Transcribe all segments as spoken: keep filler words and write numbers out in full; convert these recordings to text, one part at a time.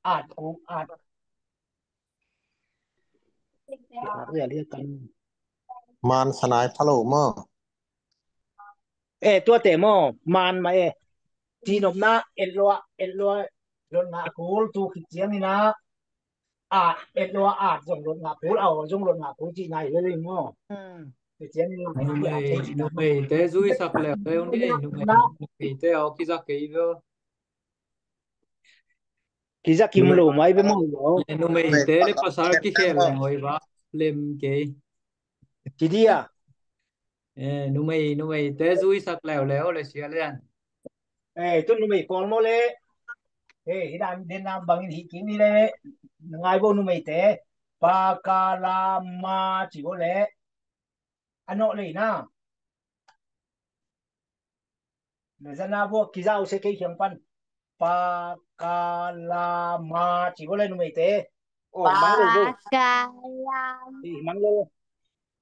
At, kuk at. At, ria, ria, kan. Man sanai pha lo maw? Eh, tuate maw, man mah e. Cihnopna, et lua, et lua, lot ngah kul, tu khit ciangin ah, a, et lua, a zong lot ngah kul, a, aw zong lot ngah kul cihna hi lel maw? Hmm. Khit ciangin ah, numei, numeite zuisak leuleu ni, numei, numeite aw kizak kei ve. Kizak kim lo mai ve maw? Numeite le pasal kikhel leng oi va, lem kei. Kidia. Eh, numei, numeite zuisak leuleu le sia lian. Eh, tu numei pawl maw le. Eh, hi dan den nam bangin hi kik ni le. Ngai bo numeite. Pa ka la ma ci bo le. A nawh le na. Na zana bo kizau se kei khiang pan. Pa ka la ma ci bo le numeite. Oh, mang lo bo. Pa ka la. Hi mang lo.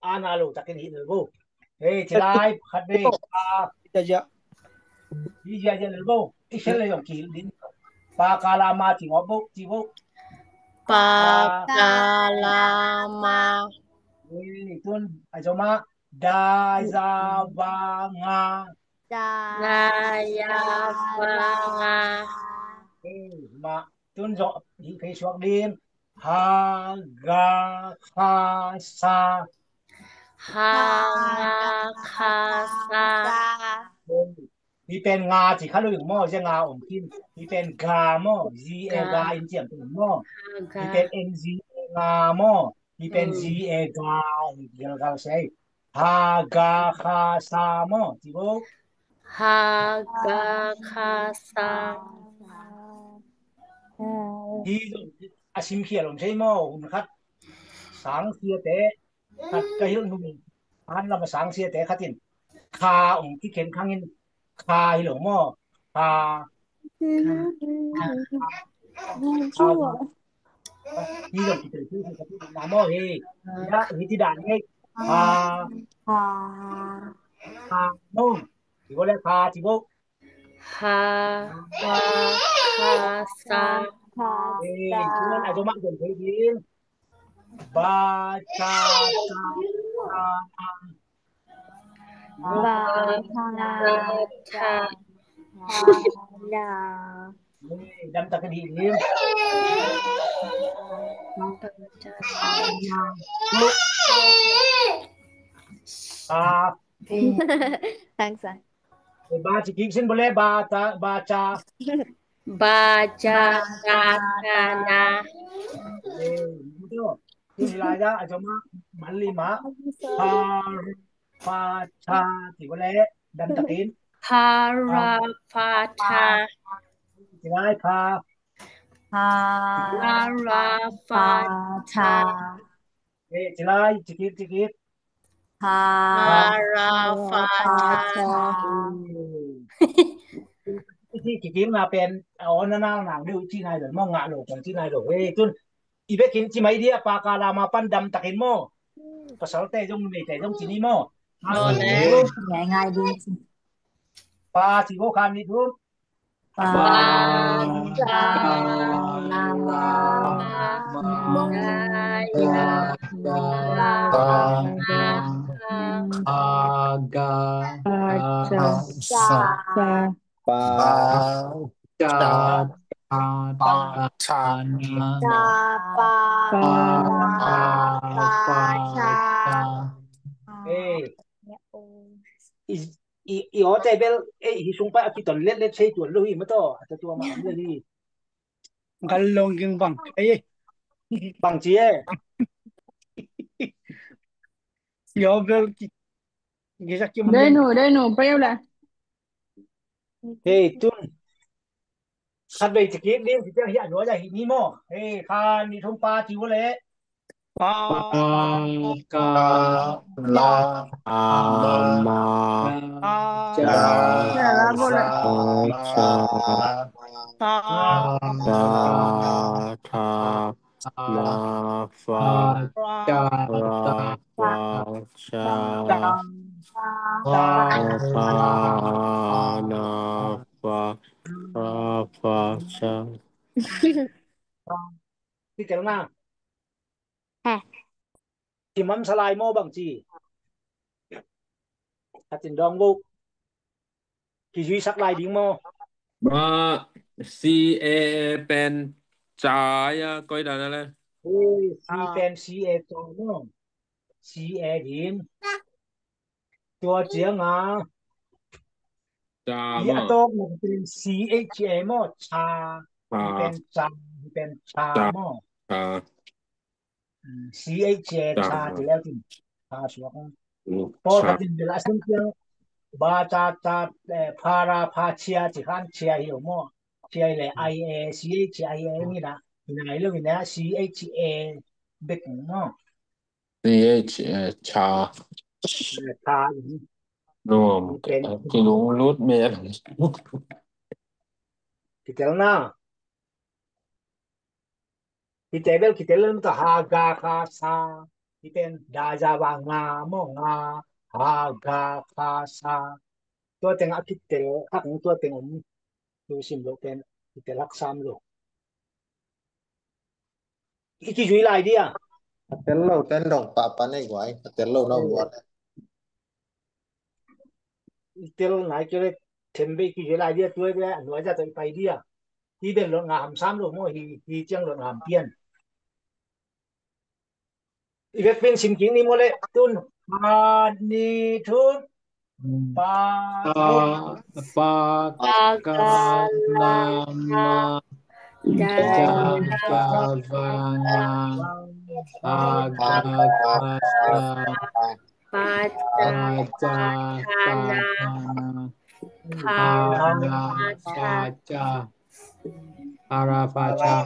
Ana lo takin hi lo bo. Hei, ci lai khat vei. Pa. Ita ja. Hi ja ja lo bo. I sel le yong ki din. Pa ka la ma ci ngop bo, ci bo. Pa ka la ma. Hei, tun a zoma. Da za va nga. Da za va nga. Eh, ma tun zo hi kei suak ding. Ha ga kha sa. Ha ga kha sa. Eh, hi pen nga ci kha lo maw, zia nga om khin. Hi pen ga maw, Z A ga in ciam pen maw. Hi pen N G A nga maw. Hi pen Z A ga, gal gal sei. Ha ga kha sa maw, ci bo. Ha ga kha sa. Hi zong a sim khial om sei maw, hun khat sang siate khat ka hilh nung, han lama sang siate khatin kha ong kikhen khangin kha hi lo maw? Kha. Kha. Kha. Hi lo kite hi kha ti na maw hi. Ya hi ti dan ngai. Kha. Kha. Kha no. Ti bo le kha ti bo. Kha. Kha. Kha sa. Eh, tuan a jo ma jon thei ding. Ba cha ta ta. Ba cha ta ta. Dam takin hi lim. Ba. Thanks, ah. Ba ci kik sin bole ba ta, ba cha. Ba cha ta ta na. Eh, betul. Tun lai da, a jo ma, man li ma. Pa, pa cha, ti bole, dam takin. Pa ra pa cha. Ti lai pa. Pa ra pa cha. Eh, ci lai, ci kik, ci kik. Pa. Pa ra pa cha. Ci kik na pen, aw na nang nang deuh ci nai lo, maw ngah lo, ci nai lo. Eh, tun, i bekin ci mai dia, pa ka la ma pan dam takin maw. Pasalte zong, numeite zong ci ni maw. Ngai ngai ding. Pa ci bo khan ni dum. Pa, pa, pa, pa, pa, ga, ga, sa, sa, pa, cha, cha, pa, cha, na, cha, pa, pa, pa, pa, cha. Hey. I, i, i aw te bel, eh, hi sung pa a kiton let let sei tuan lo hi ma to, a ta tua ma om le hi. Gal long ging bang, eh. Bang ci e. I aw bel ki, ki sa ki ma. Dai nu, dai nu, pa yo la. Hey, tun. Khat vei ci kik ding, ci ciang hi a nuai a hi ni maw. Hei, khan ni thum pa ci ua le. Pa, pa, ka, la, a, ma, cha, cha, cha, ta, ta, na, fa, ra, fa, cha, ra, fa, na, fa, ra, fa, cha. Kitel na. Heh. Kimam sa lai maw bang ci? A cin dawng vo. Kizuisak lai ding maw? Ma, C A pen ca ya koi dan a le. Ui, C pen C A ca maw? C A ding. Tua ciang a. Ca maw? A tawk na pen C H A maw? Ca. Ca. Pen ca, pen ca maw? Ca. C H A ca ci leu cin. Ca suak. Paul khat in bel a sim ciang ba ca ca, eh, para pa cia ci khan cia hi maw? Cia le I A, C H I A ni na. Nai lo ni na C H A bek maw? C H A ca. Ca. Nuam. Kilung lut me. Kitel na. Hite bel kitel lel mata ha ga kha sa. Hiten da za wa nga maw nga ha ga kha sa. Tua teng a kitel hak tua teng om. Tu sim lo pen kitel hak sam lo. I kizui lai dia. A tel lo ten dong pa pa nei guai. A tel lo na guai. I tel nai kio le ten bei kizui lai dia tua dia nuai za to i pai dia. Hi bel lo nga ham sam lo mo hi hi ciang lo nga ham pian. I bek pin sim king ni mo le tun. Khat ni thum. Pa. Pa. Pa ka la ma. Ja ja va nga. Ha ga ga sa. Pa ca ta na. Pa ra pa ca. Pa ra pa ca.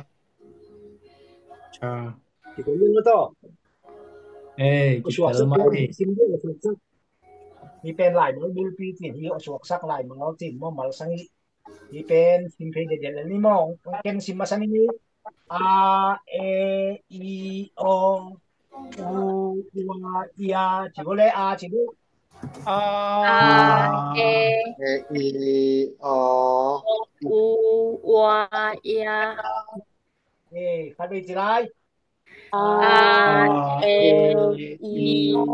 Ca. Kitel lel mata. Eh, kitel mai. Hi pen lai mal bulpi cin hi a suaksak lai mal cin maw mal sang hi. Hi pen sim phei dede lel ni maw. Ken sim masa ni. A, e, i, o, u, ua, ia. Ci bo le a ci bo. A, e, i, o, u, ua, ia. Eh, khat bei ci lai. A, e, i, o,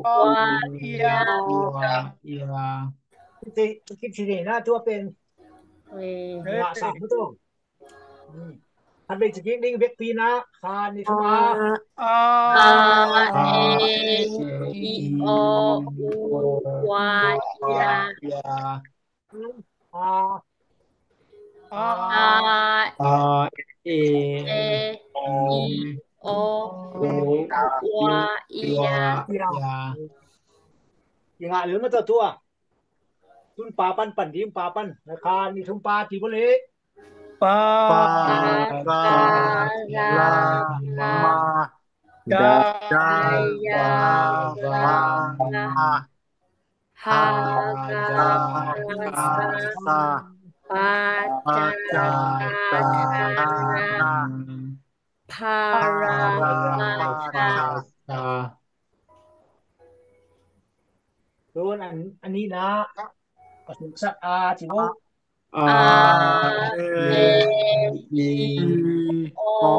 ua, ia. Kip ci ni na tua pen. Nga sa mu tu. Khat bei ci kik ding bek pi na. Khat ni thum a. A, e, i, o, u, ua, ia. A. A. A. E. E. I. O. U. Ua. Ia. Ia. Ia. I ngah lel mata tua. Tun pa pan pan ding pa pan. Khat ni thum pa ci bo le. Pa. Pa. Pa. Ra. Ra. Ma. Da. Da. Ya. Ra. Ra. Ra. Ha ga ga sa. Pa ca ta na. Pa ra pa ca. Tun an, an ni na. Ka suk sak a ci bo. A, e, i, o,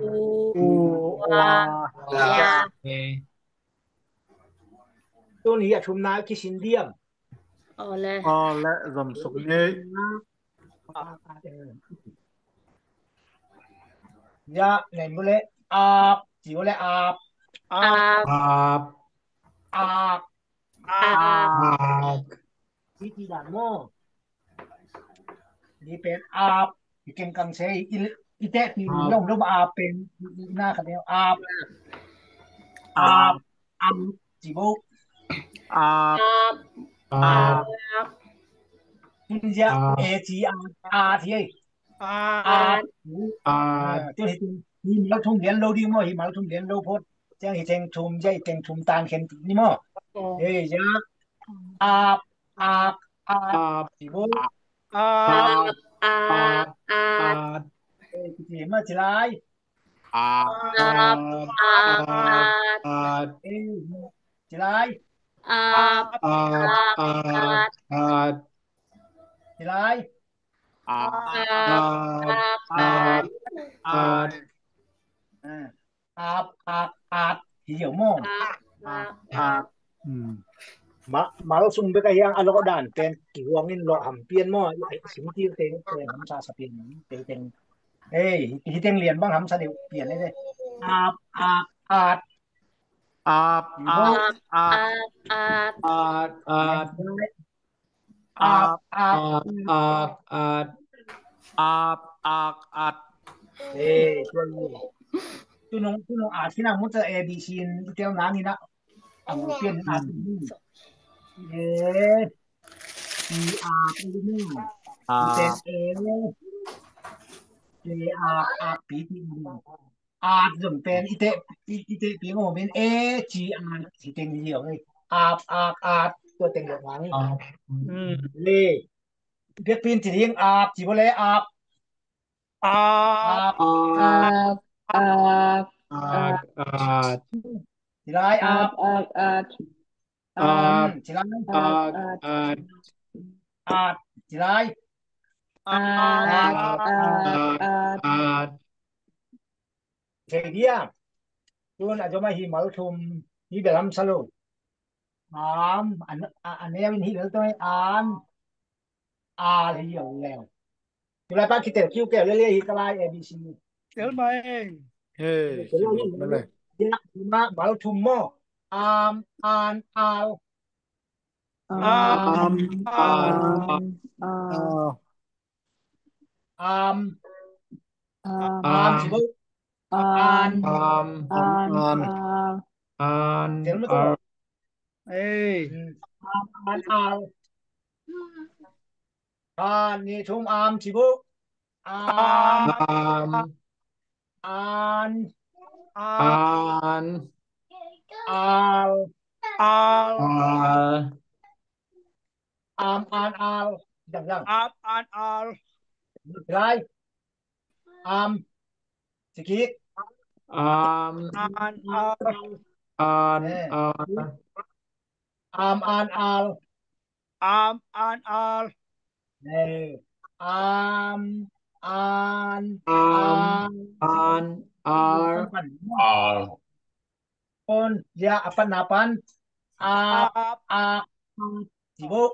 u, ua, ia. Tun hi a thumna kisin diam. Aw le. Aw le, zom suk ni. Ya, nen bu le, ap, ci bu le, ap. Ap. Ap. Ap. Ap. Ci ci dan maw. Ni pen ap, i keng kang se, i, i te ti lom lom ap pen, i na khat ne ap. Ap, ap, ci bo. Ap. Ap. Ap. Tun ya, e ci a, a ti ei. Ap. Ap. Tun hi tun, hi mal thum lian lo ding maw, hi mal thum lian lo phot. Ciang hi teng thum, ya hi teng thum tan khen ni maw. Ei ya. Ap, ap, ap. Ap. Ci bo. Ap, ap, ap. Ei, ci ma ci lai. Ap, ap, ap. Ei, ci lai. Ap, ap, ap. Ci lai. Ap, ap, ap. At. Ah, at, at, at. Hi ziau maw? At, at. At. Hmm. Ma, malsum bek a hiang a lawh dan pen kihuang in lawh ham pian maw? Sim til teng, teng hamsa sa pian, teng, teng. Ei, hi teng lian bang hamsa deuh pian ei ve. At, at, at. At, at, at. At, at. At, at. At, at, at. At, at, at. Eh, tua hi. Tunung, tunung at kina muta A B C in tel nang ina. Ang pian at. Eh. Ci at. At. Ci at, at pi ti. At zong pen i teh, i, i teh pi ngawh pen A G at ci teng hi ziau ei. At, at, at, tua teng ziau ngang ei. At. Hmm. Le. Biakpi in ci ding at ci bo le at. At. At. At. At. At. At. Ci lai at. At, at, at. At. Ci lai. At, at, at. At. Ci lai. At, at, at. Thei diam. Tun a zom a hi mal thum hi bel hamsa lo. Am, an, a, a neu in hi bel tawh am. Al hi ziau leu. Tulai pan kitel kiu keu le le hi ka lai A B C. Tel mai. Hey, tel mai. Mal thum maw. Am, an, al. Am, an, al. Am. Am. Am. Am. Am. Am. Am. Am. Am. Am. Am. Hey. Am, an, al. An, ni thum am ci bo. Am. Am. An. An. Al. Al. Al. Am, an, al. Dang, dang. Am, an, al. Lai. Am. Ci kik. Am. An, al. An, al. Am, an, al. Am, an, al. Eh, am, an, am, al. Al. Kon, ya, a pan, a pan. Ap, ap, ap. Ci bo.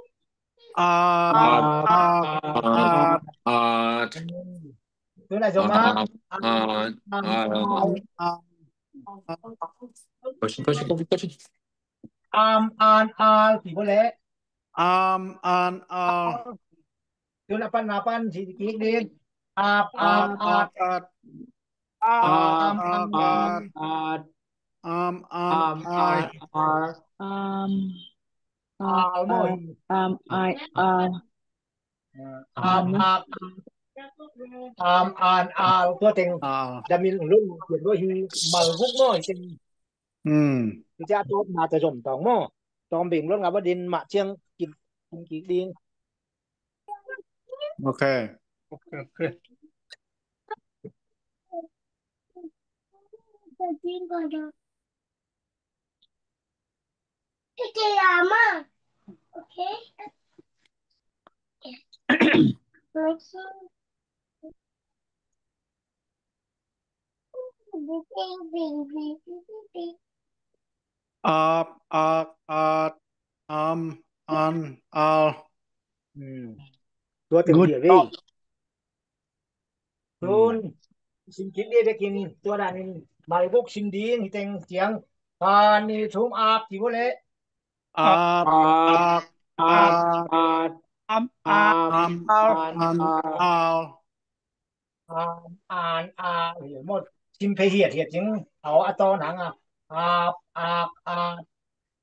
Ap, ap, ap. Ap. Tun a zom a. Ap, ap, ap. Ap. Ap. Am, an, al, ci bo le. Am, an, al. Tun a pan, a pan ci kik ding. Ap, ap, ap. Am, an, al. Am, an, al. Am, an, al. Am, an, al. Am, an, al. Tua teng. Damin lun pian bo hi mal guk maw hi teng. Hmm. Tua tawpna tawh zom tawng maw. Tawm bing lon nga ba din mah ciang kik, kik ding. Ok. Ok, ok. Ap, ak, at, am, an, al. Hmm. Tua teng hi a vei. Tun sim kik ding bekin tua danin malguk sim ding hi teng ciang. Khat, nih, thum, ap ci bo le. Ap, ak, at, am, an, al. Am, an, al. Sim phei hiathiat cing. Au a tawn hang a. Ap, ak, at.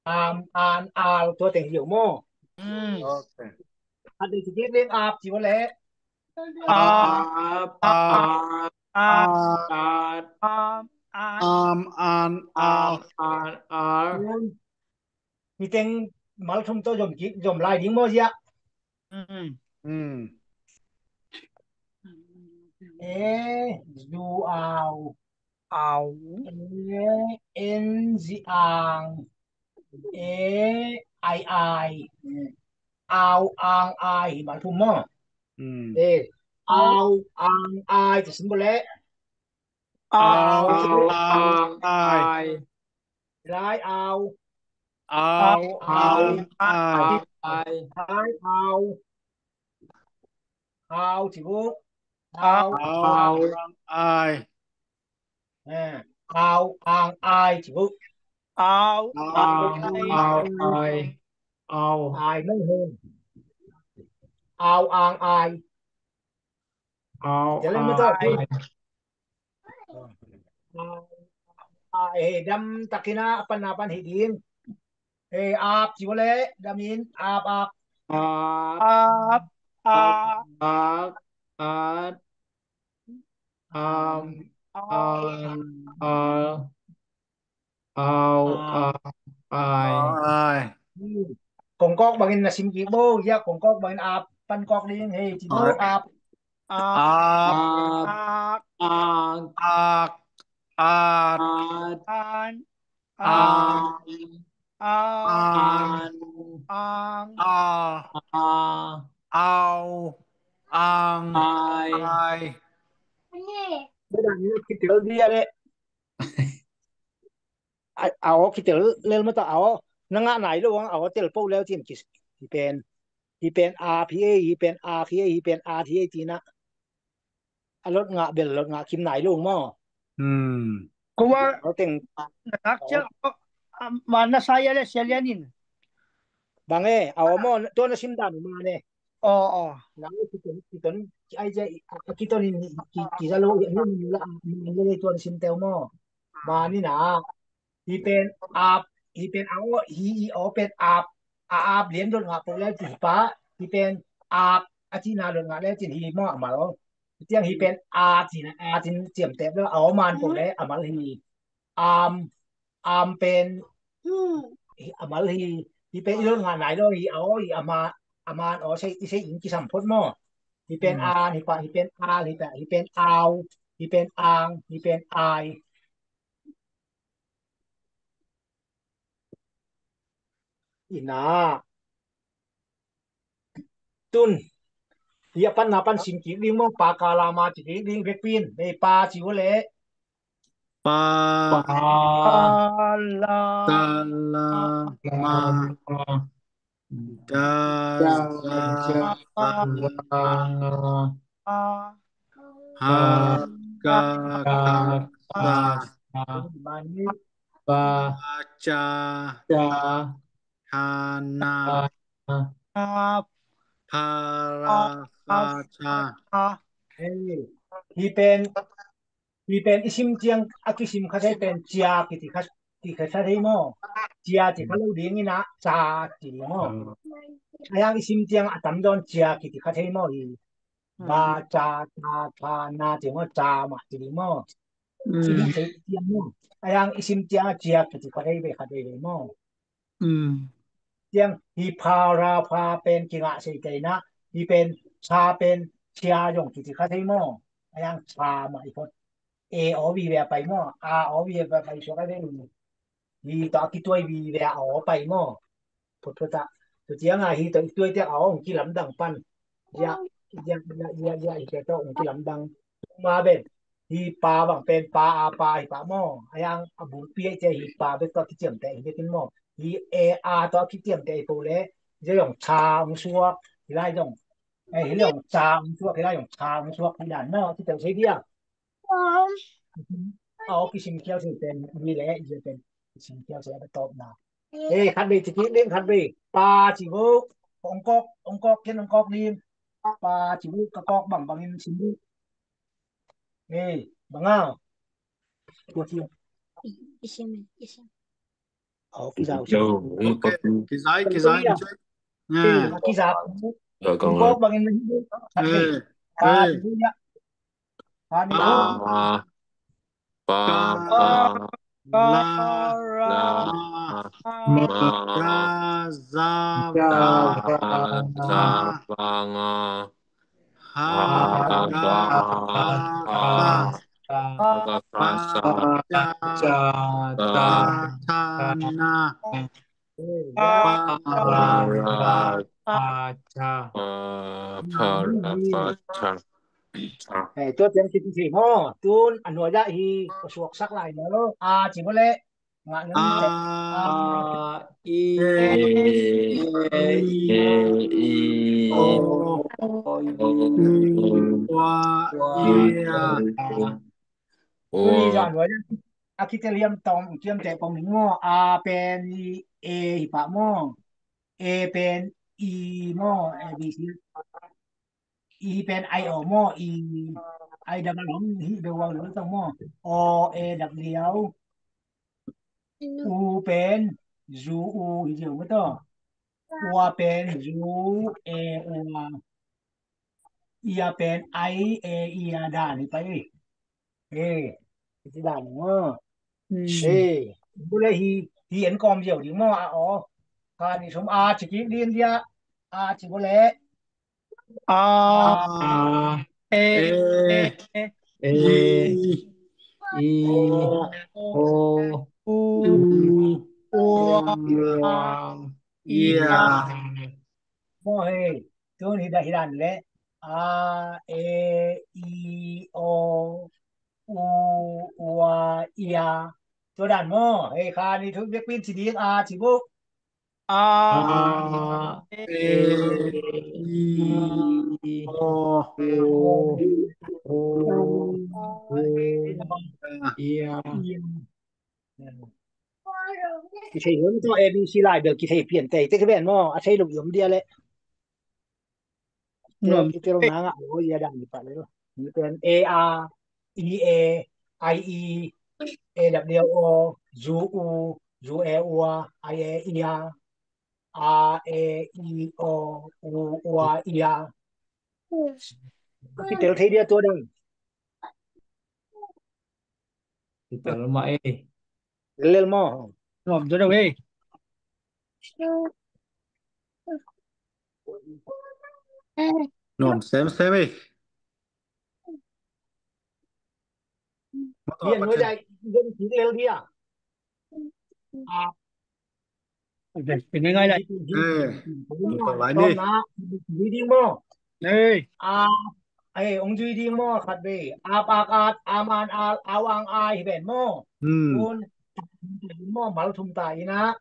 Am, an, al, tua teng hi maw. At dei ci kik ding ap ci bo le. Ap, ak, at, am, an, al. Hi teng mal thum tawh zom kik, zom lai ding maw zia. E, zu, au. Au. E, en, zi, ang. E, ai, ai. Au, ang, ai. Hi mal thum maw. E, au, ang, ai. Ci sim bo le. Au, au, ang, ai. Lai au. Au, au, ang, ai. Lai au. Au ci uh. Au, au, ang, ai. Au, ang, ai ci uh. Au, au, ang, ai. Au, ai. Au, ang, ai. Au, ang, ai. Au, ang, ai. Dam takin a pan a pan hi ding. Ap ci uh le, dam in, ap, ap. Ap, ap. Ap, ap. Am, an, al. Au, au, ai. Kongkawk bangin na sim kik bo, ya, kongkawk bangin ap pan kawk ding, hei, ci bo, ap. Ap, ap, ak, ak, at, an, an, an, an, a, a, au, ang, ai. Ai. Beda ni kitel dia le. A, aw kitel lel mata aw. Na ngah nai lo ang aw tel po leu cin kis. Hi pen. Hi pen a phi e, hi pen a phi e, hi pen a phi e tina. A lot ngah bel lot ngah kim nai lo maw. Hmm. Ko wa aw teng. Nak cia. Ma na saya le sia lianin. Bang e, aw maw, tua na sim dan ma ne. Aw, aw. Na kiton, kiton, ai cia, kiton in ki, ki za lo, ni la, ni le tua na sim teu maw. Ma ni na. Hi pen ap, hi pen aw, hi, hi aw pen ap, a ap lian dot ngah po le hi pa, hi pen ap, a ci na dot ngah le cin hi maw a mal. Tiang hi pen a ci na, a cin ciam tep le, aw man po le, a mal hi. Am, am pen, hi, a mal hi, hi pen i dot ngah nai lo, hi aw, hi a ma, a man aw, sei, i sei in kisam phot maw. Hi pen an, hi pa, hi pen al, hi pa, hi pen au, hi pen ang, hi pen ai. Ina. Tun. Hi a pan na pan sim kik ding maw, pa ka la ma ci kik ding vekpin. Nei pa ci uh le. Pa. Pa la. Ka la ma. Da, za, nga. Ha, ka, ka, sa. Ba, ca, ha, na. Pha, ra, fa, ca. Hi pen Hi pen i sim ciang a kisim kha thei pen cia kiti kha, ti kha thei maw? Cia ti kha lo ding ina ca ti ding maw? A yang i sim ciang a tam dawn cia kiti kha thei maw hi? Ba, ca, ta, tha, na ti maw, ca mah ti ding maw? I sim ciang maw? A yang i sim ciang a cia kiti kha thei ve kha thei ve maw? Tiang hi pha ra pha pen kingah sei kei na, hi pen ca pen cia zong kici kha thei maw? A yang ca mah i phot. E aw vive a pai maw? A aw vive a pai suak a thei. Hi tawh a kituai vive a aw pai maw? Phot phot a. Tua ciang a hi tawh i tuai tiang a aw hong kilamdang pan. Ia, ia, ia, ia, ia, hi tawh hong kilamdang. Ma pen hi pa bang pen pa a pa hi pa maw? A yang a bulpi a i cia hi pa bek tawh kiciamteh hi bekin maw? Hi e a tawh a kiciamteh hi po le, hi zong ca hong suak, hi lai zong, eh, hi zong ca hong suak, hi lai zong ca hong suak, hi dan maw? Kitel sei dia. Aw kisim khial sei pen hi le, hi pen kisim khial sei a tawpna. Eh, khat bei ci kik ding, khat bei. Pa ci vo, hong kawk, hong kawk ken, hong kawk lim. Pa ci vo, ka kawk bang bangin sim ding. Ei, banga. Tua tia. Isim, isim. Aw, kizau. Kizai, kizai. Kizau. Kong bangin. Pani. Pa, pa, la, la, ma, ra, za, va, za, va, nga. Ha, ga, ha, sa, ha, ga, sa, ca, ca, ta, ta, na. Pa, ra, pa, ca. Pa, pa, ra, pa, ca. Eh, tua ciang kici thei maw? Tun a nuai ah hi, ka suaksak lai lo. A ci maw leh. Ngah ngam leh. A, i, e, i, o, o, i, ua, ia. Tuni zan nuai ah a kitel hiam tawm, kiam teh pong maw? A pen i, e hi pah maw? E pen i maw? A B C. I pen I O maw? I, I double O hi beuh lo tawh maw? O, A W. U pen zu u hi ziau maw tawh? Ua pen zu e ua. Ia pen I, e ia dan hi pai. E, hi dan maw? Hmm. E, bu le hi, hi en kawm ziau ding maw? A, o. Kha ni sum a ci kik ding dia. A ci bu le. A, e, e, e, i, o, u, ua, ia. Maw hei, tun hi dan, hi dan le. A, e, i, o, u, ua, ia. Tua dan maw? Hei, kha ni thu biakpi in ci ding a ci bu. A, e, i, o, u, ua, ia. Kithei ngam tawh A B C lai bel kithei pian tei te kiben maw? A thei lo i om dia leh. Nuam. Kithei lo na ngah lo ia dan ni pa le lo. Ni pen A, A, I, A, I, E, A W, O, zu u, zu e ua, I, A, ia. A, e, i, o, u, ua, ia. Kitel thei dia tua dang. Kitel mah e. Lel maw? Nuam zaw deuh e. Nuam semsem e. Dia nuai dai, dia kitel dia. A. Pen ngai lai. Eh, ong tawh lai ni. Zui ding maw? Ei. A, ei, ong zui ding maw? Khat vei. Ap, ak, at, am, an, al, au, ang, ai hi pen maw? Hmm. Tun, maw, mal thum ta in a.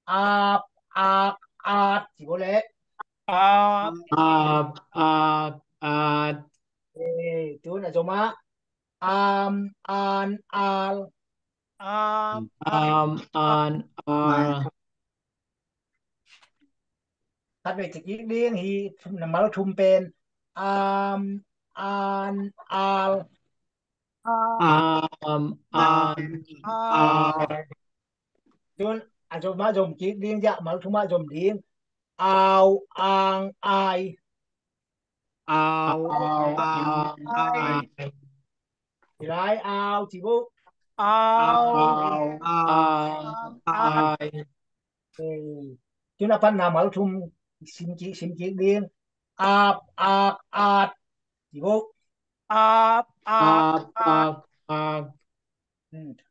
Ap, ak, at, ci bo leh. Ap, ak, at. Ei, tun a zom a. Am, an, al. Am, am, an, al. Khat vei ci kik ding hi, na mal thum pen. Am, an, al. Am, an, al. Tun a zom a zom kik ding, ya mal thum a zom ding. Au, ang, ai. Au, au, ang, ai. Ci lai, au, ci bo. Au, au, ang, ai. Tun a pan na mal thum sim kik, sim kik ding. Ap, ak, at. Ci bo. Ap, ak, at.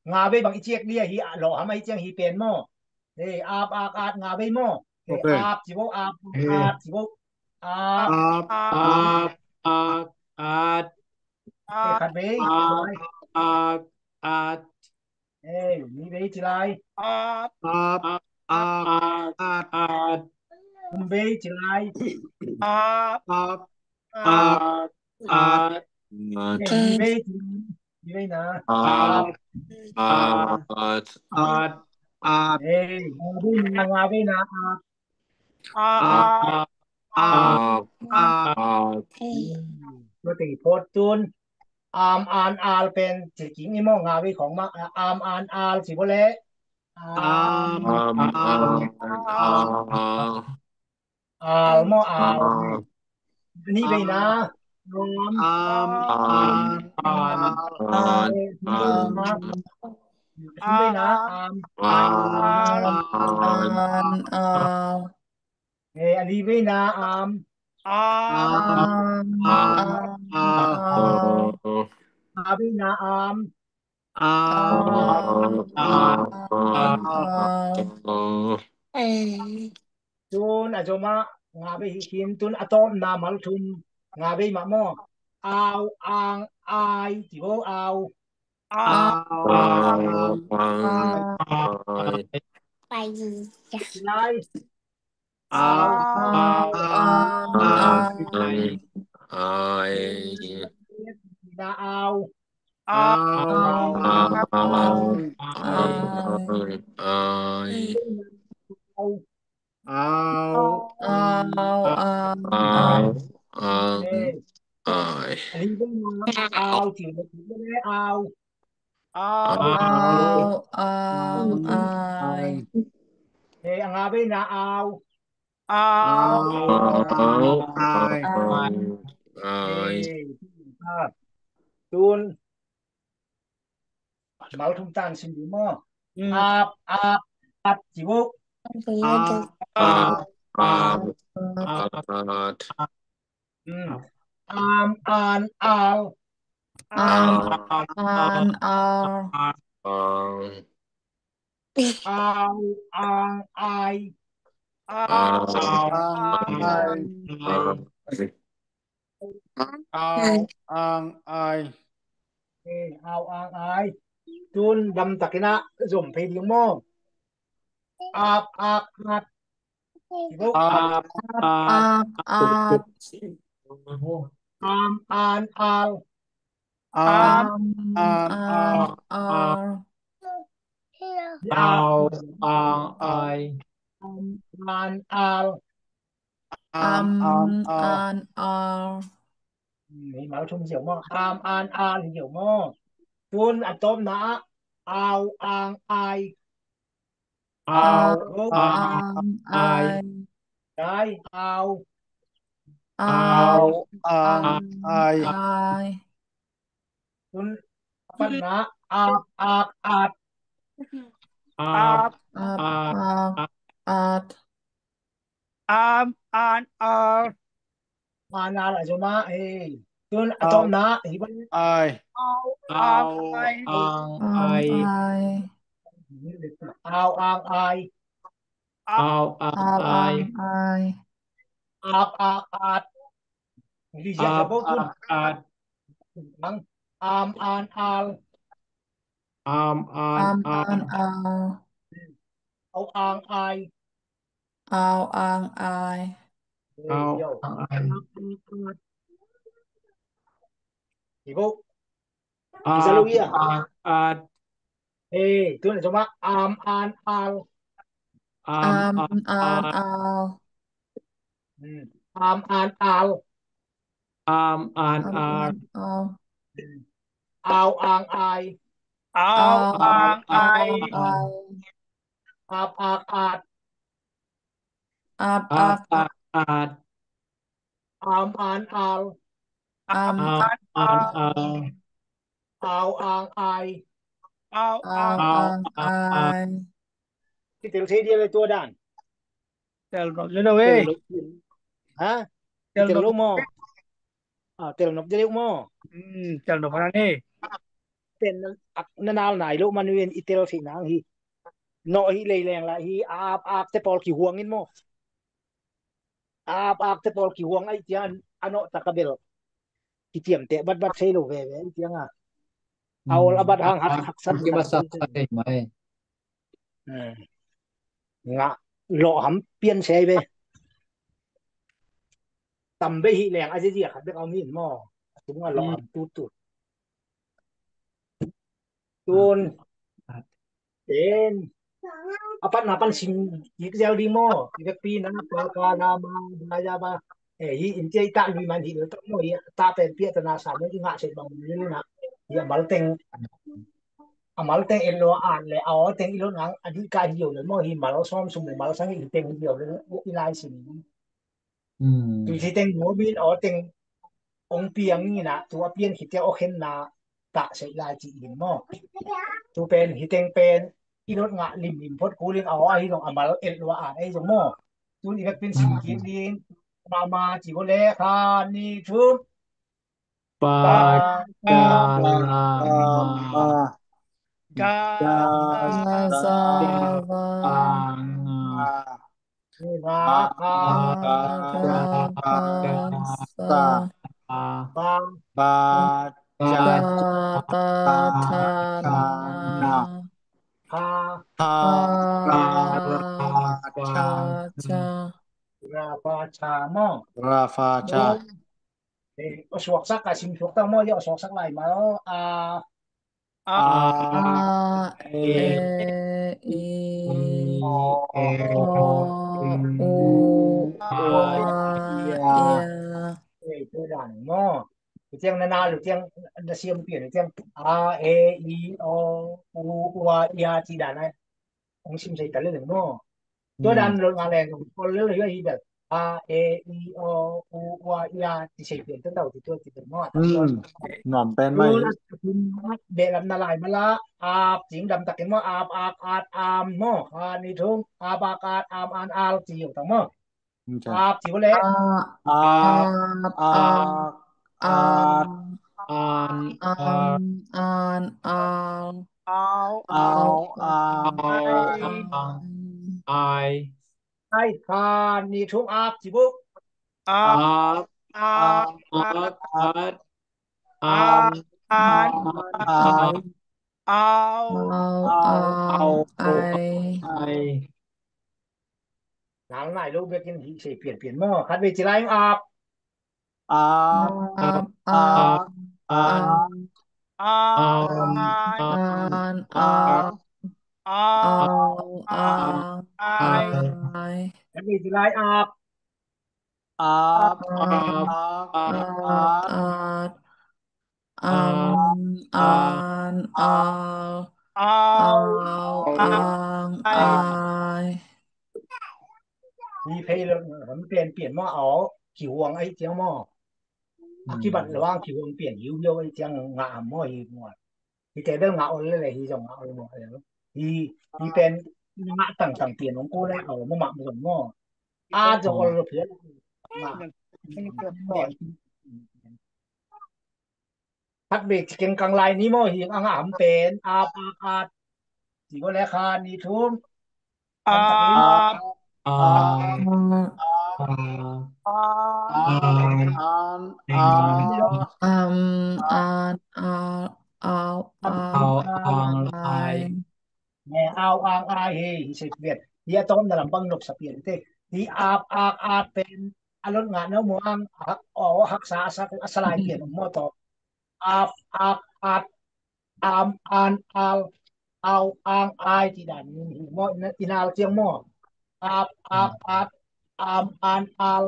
Nga vei bang i ciek dia hi, a lawham a hi ciang hi pen maw? Hei, ap, ak, at, nga vei maw? Hei, ap, ci bo, ap, at, ci bo. Ap, ap, ak, at. Hei, khat vei. Ap, ak, at. Hei, nih vei ci lai. Ap, ap, ak, at. Thum vei ci lai. Ap, ap, ak, at. Hei, nih vei ci lai. Nih vei na. At, at, at, at. Hei, nga vei na, nga vei na, at. At, at, at. Tua teng phot tun. Am, an, al pen ci kik ni maw, nga vei khong mah. Am, an, al ci bo leh. Am, am, an, al. Al maw, al. Nih vei na. Am, am, an, al. Thum vei na. Am, an, al. Eh, a li vei na. Am, am, an, al. Nga vei na. Am, am, an, al. Tun a zom a nga vei hi khin, tun a tawpna mal thum nga vei mah maw? Au, ang, ai. Ci vo, au. Au, ang, ai. Lai. Au, ang, ai. Ai. Na au. Au, ang, ai. Au. Au, ang, ai. Au, au, ang, ai. Au, ang, ai. Au, ang, ai. Au, ang, ai. Tun. Mal thum tan sim ding maw? Ap, ak, at, ci vo. Ap, ak, at. Am, an, al. Am, an, al. Au, ang, ai. Au, ang, ai. Au, ang, ai. Au, ang, ai. Tun lamtakin ah zom phei ding maw? Ap, ak, at. Ap, ak, at. Am, an, al. Am, an, al. Au, ang, ai. Am, an, al. Am, an, al. Hi mal thum ziau maw? Am, an, al hi ziau maw? Tun a tawpna ah au, ang, ai. Au, ang, ai. Au, ang, ai. Tun a patna ap, ak, at. Ap, ak, at. Am, an, al. An, al a zom ah. Tun a tawpna hi bang. Ai. Au, ang, ai. Au, ang, ai. Au, ang, ai. Au, ang, ai. Ap, ak, at. Ap, ak, at. Am, an, al. Am, an, al. Au, ang, ai. Au, ang, ai. Au, ang, ai. Hi vo. Ap, ak, at. Tun a zom ah am, an, al. Am, an, al. Am, an, al. Am, an, al. Au, ang, ai. Au, ang, ai. Ap, ak, at. Ap, ak, at. Am, an, al. Am, an, al. Au, ang, ai. Au, ang, ai. Kitel thei dia le tua dan. Tel nop le no e. Ha? Tel nop lo mo. Ah, tel nop dia le mo. Hmm, tel nop na ni. Tel na nal nai lo man wen i tel thei nang hi. No hi lei leng la hi ap, ak te pawl kihuang in mo. Ap, ak te pawl kihuang ai tian a no ta ka bel. Kitiam te bat bat sei lo ve ve ai tiang a. A ol a bat hang hak hak san ki masak sai mai. Nga lo ham pian sei ve. Tam be hi leng a zia khat bek a min mo. Tung a lo ham tu tu. Tun. Ten. A pan na pan sim ik zel di mo. I vek pi na pa ka la ma ba ya ba. Eh, hi in tia i ta lui man hi lo ta mo hi ta pen pia ta na sa mo i nga se bang lui na. Hi a mal teng. A mal teng el lo a le a o teng i lo nang a di ka hi yo le mo hi mal som sum le mal sang i teng hi yo le i lai sim. Tui ci teng nuam in aw teng ong piang in ah tu a pian khit tia aw khenna tah seih lai ci in maw? Tu pen hi teng pen i lot ngah limlim phot kul in aw ahi zong a mal el lua an ahi zong maw? Tun i vekpin sim kik ding. Mama ci ko le kha ni thum. Pa, ga, ma. Ga, za, va, nga. Nga, ga, ga, sa. Ba. Ba, ja, Ta, ta, ta, tha, tha, na. na. Tha, Tha, Tha, ra, ra, tha, tha, cha. ra, fa, cha maw. Ra, fa, cha. Eh, a suaksak a sim suaksak maw, a suaksak lai maw. A, A, A, e, e, i, o, o, u, a, ia. eh, tua dan maw. Tiang na na lu tiang na siam pian tiang a, e, i, o, u, ua, ia ci dan ai. Ong sim sei ta le leng maw. Tua dan lo nga leng kol le lo hi bel. A, e, i, o, u, ua, ia ci sei pian ta tau ci tua ci bel maw. Nuam pen mai. Beh lam na lai mala, ap cing dam takin maw, ap, ak, at, am maw. A ni thung, ap, ak, at, am, an, al ci yong tang maw. Ap ci bo le. Ap, ak, at, An, an, al. Au, ang, ai. Ai, kha ni thum ap ci buk. Ap, ak, at, am, an, ai. Au, Au, ang, ai. Ai. Nang nai lo bekin hi sei pian pian maw. Khat ve ci lai ap. Ap, Ap, ak, ak, at, an, am, an, al. Au, ang, ai. Khat ve ci lai ap. Ap, Ap, ak, ak, at, at. Am, an, al. Au, ang, ai. Hi phei lo, han pian pian maw, au. Ki huang ai ciang maw. A kibat lo ang ki huang pian hiu hiu ai ciang nga am maw hi maw. Hi te bel nga ol le le hi zong nga ol maw le. Hi, hi pen nga tang tang pian ong ku le au maw ma zong maw. A zong ol lo pian. Nga. Khat ve ci keng kang lai ni maw hi ang a ham pen ap ak at. Ci bo le kha ni thum. Ap, Am, an, an, a. am, an, al, au, ang, ai. Ne au ang ai hi hi se pian. Hi a tom na lam bang nok sa pian te. Hi ap ak at pen a lot nga no muang hak o hak sa sa sa lai pian mo to. Ap ak at am an al au ang ai ci dan hi mo inal ciang mo. Ap ak at am an al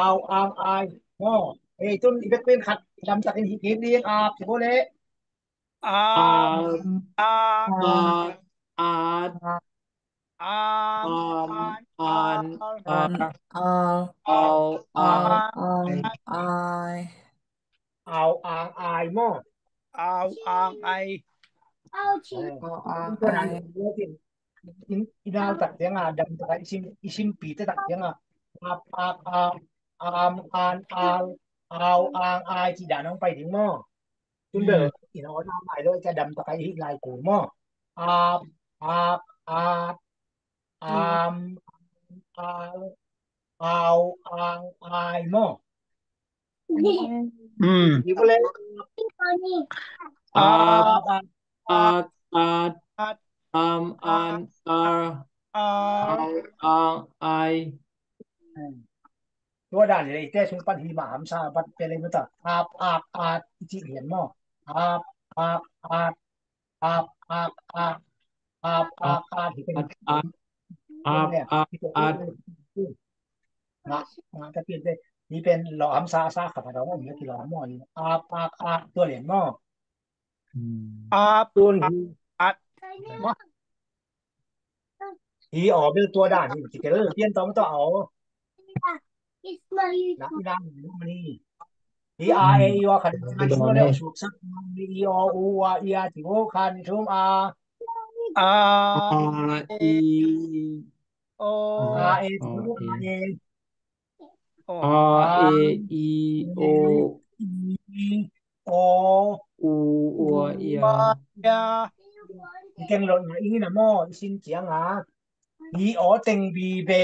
au ang ai mo. Hei tun i bek pen khat lam takin hi kik ding ap ci bo le. Ap, ak, at, am, an, al, Al, au, au, ang, ang, ai. Au ang ai maw. Au, ang, ai. Au, ang, ai. Inal tak ciang a dam tak i sim i sim pi te tak ciang a. Ap ak am am an al au ang ai ci dan ong pai ding maw. Tun bel ina ol a mai lo ca dam tak i hi lai ku maw. Ap ak at am al au ang ai maw. Hmm. Ci bo le. Ap, ak, at, am, an, al, au, ang, ai. Tua dan le te sung pan hi ma ham sa bat pe le mata. Ap ak at ci lian maw. Ap ak at ap ak at ap ak at hi pen. At, at, ap, ak, at. Nga nga ta pian te hi pen lo ham sa sa kha ta dong om le ki lo ham maw. Ap ak at tua lian maw. Ap, Tun hi at. Hi aw bel tua dan hi ci tel pian tawm tawh aw. Na i dan hi mani. Hi a e i wa khan na sin le suk sak ni i o u wa i a ti wo khan thum a. A, i, o. A e ti wo a e. A, e, i, o. I o U, ua, ia. Ia. Teng lo na i na mo i sin ciang a. Hi aw teng bi be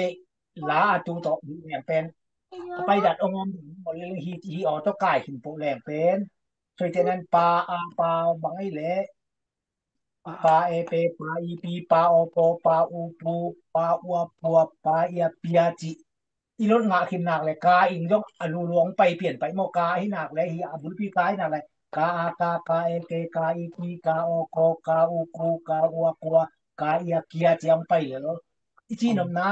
la a tu tawh hi leng pen. A pai dat ong om ol hi hi aw tawh kai hin po leng pen. Soite nan pa a pa bang ei leh, pa e pe, pa i pi, pa o po, pa u pu, pa ua pua, pa ia pia ci. I lot ngah khin nak le ka ing zong a luluang pai pian pai maw, ka hi nak le hi a bulpi ka hi nak le ka a ka, ka e ke, ka i ki, ka o ko, ka u ku, ka ua kua, ka ia kia ciang pai le lo. I ci nopna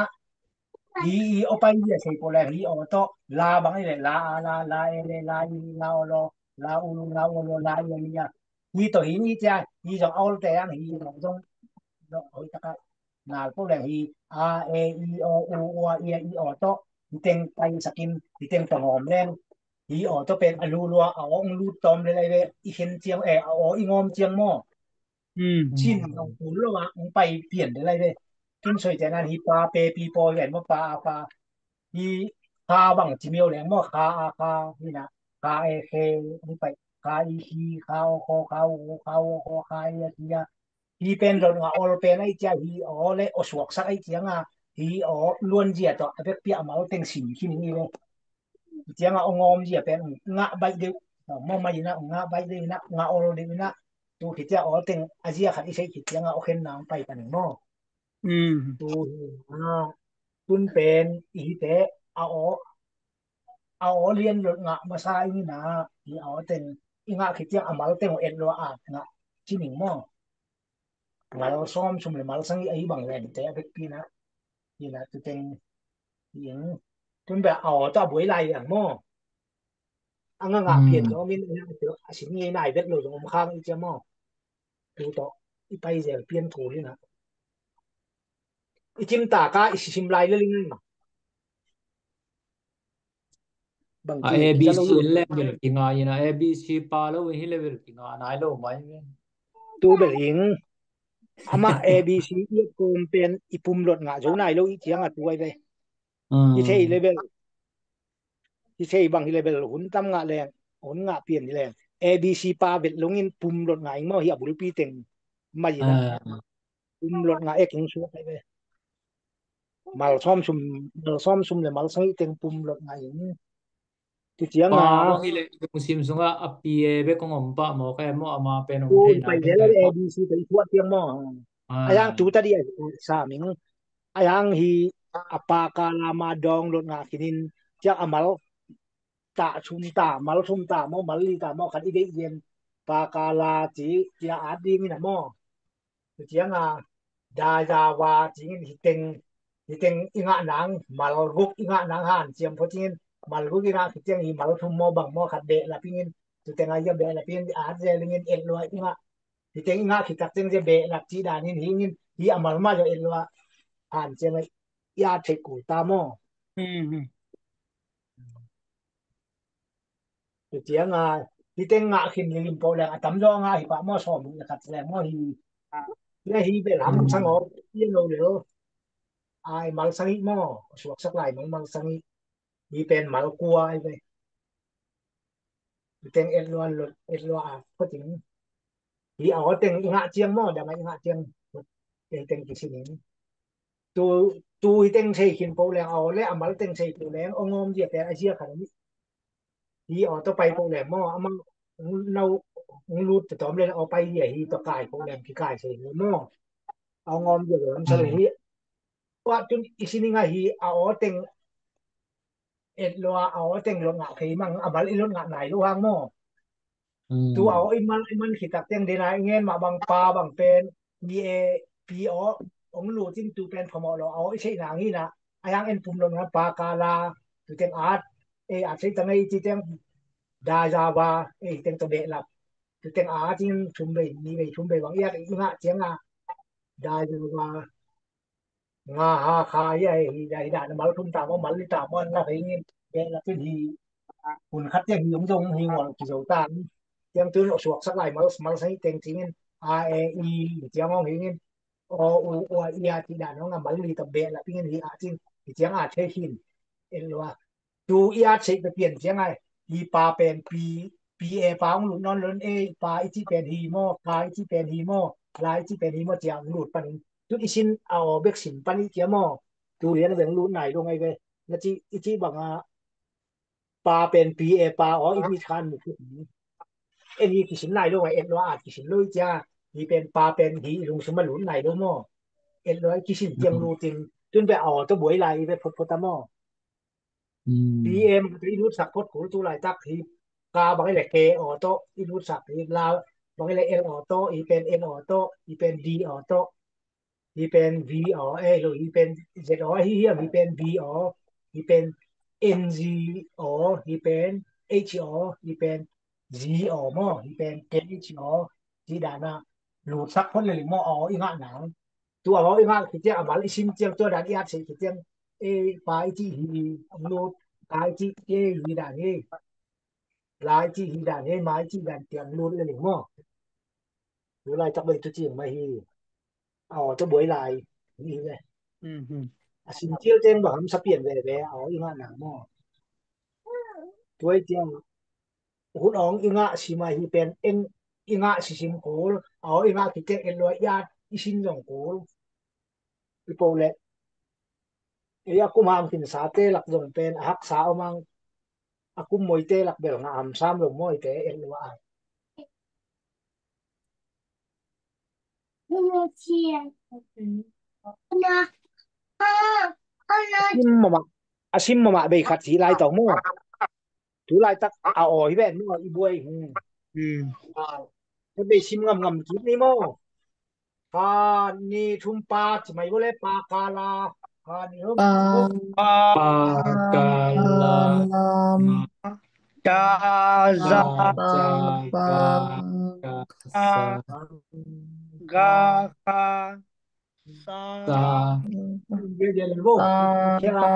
hi i o pai ia sei po le hi o to la bang i le la a la, la e le, la i la o lo, la u lu, la o lo, la ia lia. Hi to hi ni cia, hi zong a ol te ang hi zong zong zong hoi taka nal po le hi a e i o u ua ia i o to hi teng pai sakin hi teng tong om leng hi o to pen a lu lua a ong lu tom le lai ve i hen ciang e a o i ngom ciang maw. Cin ong kul lo a ong pai pian le lai ve. Kin soi te nan hi pa pe pi po ven maw pa a pa hi kha bang ci miau leng maw kha a kha hi na kha e khe ong pai kha i hi kha o kho kha u kha o kho kha i a hi a hi pen lot ngah ol pen ai cia hi aw le aw suaksak ai cianga hi aw luanzia tawh a vekpi a mal teng sim khin hi le. Hi cianga aw ngawm zia pen ngah baih deuh. Mawmai ina ngah baih deuh ina ngah ol deuh ina tu hi cia aw teng a zia khat i sei hi cianga aw khen nang pai ka ning maw. Tu hi a tun pen i hi te a aw a aw lian lot ngah masa ina hi aw teng i ngah khit ciang a mal teng aw et lua a ngah ci ning maw. Mal sawm sum le mal sang i ahi bang len te a vekpi na hi na tu teng hi ing tun bia a aw ta buai lai ang maw. A nga ngah pian zong min a sin ngei nai vet lo zong om khang i cia maw. Tu tawh i pai zel pian kul ina i cim ta ka i sisim lai le ling ina. A ABC in le bel kinga ina ABC pa lo in hi le bel kinga nai lo mai ve. Tu bel ing ama ABC i kom pen i pum lot ngah zo nai lo i cianga tu ai ve. I thei le bel i thei bang hi le bel hun tam ngah leng hun ngah pian hi leng ABC pa vet longin pum lot ngah ing maw hi a bulpi teng mai ina. Pum lot ngah ek ing suak ai ve. Mal sawm sum mal sawm sum le mal sang i teng pum lot ngah ing. Ti ciang pa a bang hi le lungsim sunga a pie be kong om pa maw ka em maw ama pen om thei na pai zel ABC te i thuak tiang maw. A yang tu ta di a sa ming a yang hi a pa ka lama dawng lot ngah khinin ciak a mal ta sum ta mal sum ta maw mal li ta maw khat i deih zen pa ka la ci cia at ding ina maw. Tua cianga dayava cingin hiteng hiteng i ngah nang malguk i ngah nang han ciam pho cingin malguk i ngah khit ciang hi mal thum maw bang maw khat behlap ingin tuteng a hia behlap ingin at zel ingin et lua i ngah hiteng i ngah khit tak ciang zia behlap cih danin hi ingin hi a mal mah zia et lua han ciam a i at theih kul ta maw. Tua cianga hiteng ngah khin lilim pawh leng a tamzaw a ngah hi pah maw sawm le khat leng maw hi. Tua hi bel ham sang aw i lo lel ai mal sang hi maw suaksak lai mal mal sang hi. Hi pen mal kua ai ve. Hiteng et lua et lua a khuating hi a aw teng i ngah ciang maw dang a i ngah ciang hiteng kisin in. Tu tu hiteng sei khin po leng a aw le a mal teng sei po leng a ngawm zia pen a zia khat a nih. Hi aw tawh pai po leng maw amah nau lut tawm le aw pai zia hi tawh kai po leng kikai sei le maw. A ngawm zia le lam sa le hi. Tua tun i sining a hi a aw teng et lua a aw teng lot ngah thei mang a mal i lot ngah nai lo hang maw. Tu a aw i mal i man khitak teng dena i ngen mah bang pa bang pen pi e pi aw ong lu cin tu pen phamawh lo a aw i seih nang hi na a yang en pum lo na pa ka la tu teng at ei at sei tang ei ci teng da za va ei teng to behlap tu teng at in thum bei ni bei thum bei bang i at i ngah ciang a da za va nga ha kha hi a hi da hi da na mal thum ta maw mal li ta maw an la hi ngin behlap in hi hun khat tiang hi ong zong hi ngol kizo ta tiang tun suaksak lai mal mal sang hi teng cingin a e i tiang ong hi ngin o u ua i a ti da nong a mal li ta behlap ingin hi a cing hi tiang a thei hin en lua tu i at seih pe pian ciang ai hi pa pen pi pi e pa ong lut nawn lon e pa i ci pen hi maw ka i ci pen hi maw la i ci pen hi maw ciang lut panin tu i sin a aw bek sin pan i cia maw tu lian veng lut nai lo ngai ve na ci i ci banga pa pen pi e pa aw i mit khan mu en hi kisin lai lo, ngai et lo a at kisin lo i cia. Hi pen pa pen hi i lungsim a lut lai lo maw. Et lo a i kisin ciang lutin tun pen aw tawh buai lai i ve photphot a maw. P M i lutsak phot kul tu laitak hi. Ka bang i le K aw tawh i lutsak hi. La bang i le L aw tawh, hi pen N aw tawh, hi pen D aw tawh, hi pen V aw, eh, lo, hi pen Z aw, hi hiam, hi pen V aw, hi pen N G aw, hi pen H aw, hi pen G aw maw, hi pen K H aw, ci dana lutsak phot le ling maw, aw i ngah nang. Tu aw i ngah khit ciang, a mal i sim ciang, tua dan i at seh khit ciang, e, pa i cih hi, ang lut, ka i cih, e, hi dan hi. La i cih hi dan hi, ma i cih dan ciang lut le ling maw. Tu laitak bai tu cing mah hi. Aw tawh buai lai hi ve. A sim cial teng bang hamsa pian veve, aw i ngah nang maw. Tuai ciang hun awng i ngah sim a hi pen en i ngah sisim kul, aw i ngah khit ciang en lua i at i sin zong kul. I po le ei a kum hamkhinsate lak zong pen a haksa om ang, a kum moite lak bel ngah hamsam lo mawite en lua ai. A sim mamah, a sim mamah bei khat hi lai tawh maw. Tu laitak a aw hi ven maw i buai hi. Ka bei sim ngamngam kik ni maw. Ka ni thum pa ci mai bo le pa ka la. Ka ni thum pa. Pa ka la. Ka za. Pa ka. Ga ka. Sa. Sa. Sa ka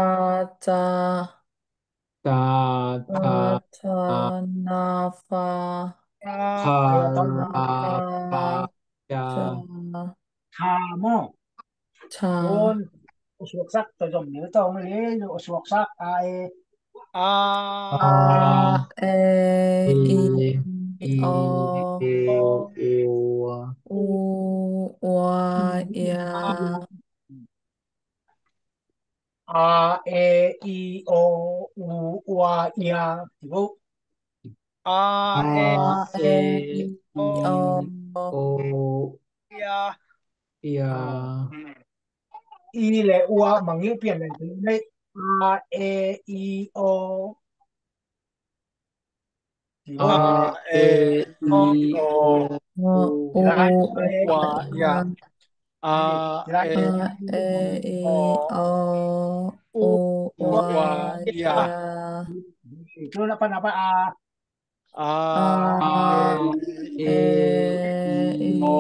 ca. Ta ta ta na fa. Tha ra pa ca. Tha maw. Tha. Tun a suaksak ta zom ni tawng le a suaksak a e. A e i o u wa ia. A e i o u ua ia. Ti bo. A e i o ia. Ia. I le ua mangil pian len ti nei. A e i o. A e i o u ua ia. A e i o u ua ia. Itu na pa na pa a. A e i o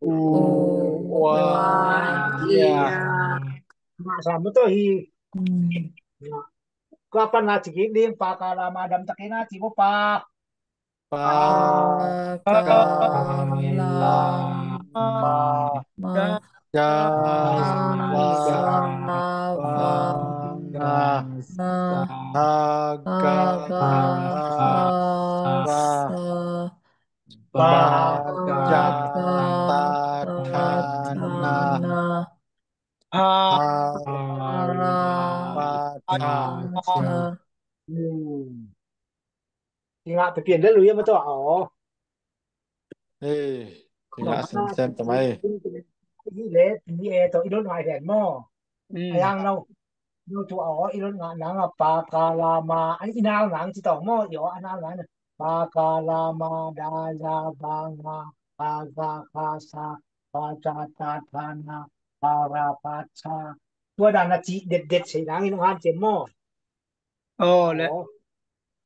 u ua ia. Masa muto hi. Kua pan na cik ding pa ka la ma dam takin na cik pa. Pa ka la ma da sa va na ha ga ha sa pa ca ta tha na ha ra pa ca. Kingah pipian le lui a ma tawh aw. Hei, kingah semsem ta mai. Hi le ti e tawh i don ngai hen maw. A yang no. No tu aw i don ngah nang a pa ka la ma an i nal nang ci tawh maw i aw a nal nang. Pa ka la ma da za va nga pa za ka sa pa ca ta tha na pa ra pa ca. Tua dan a ci detdet sei nang i nung han cem maw. Aw le. Aw.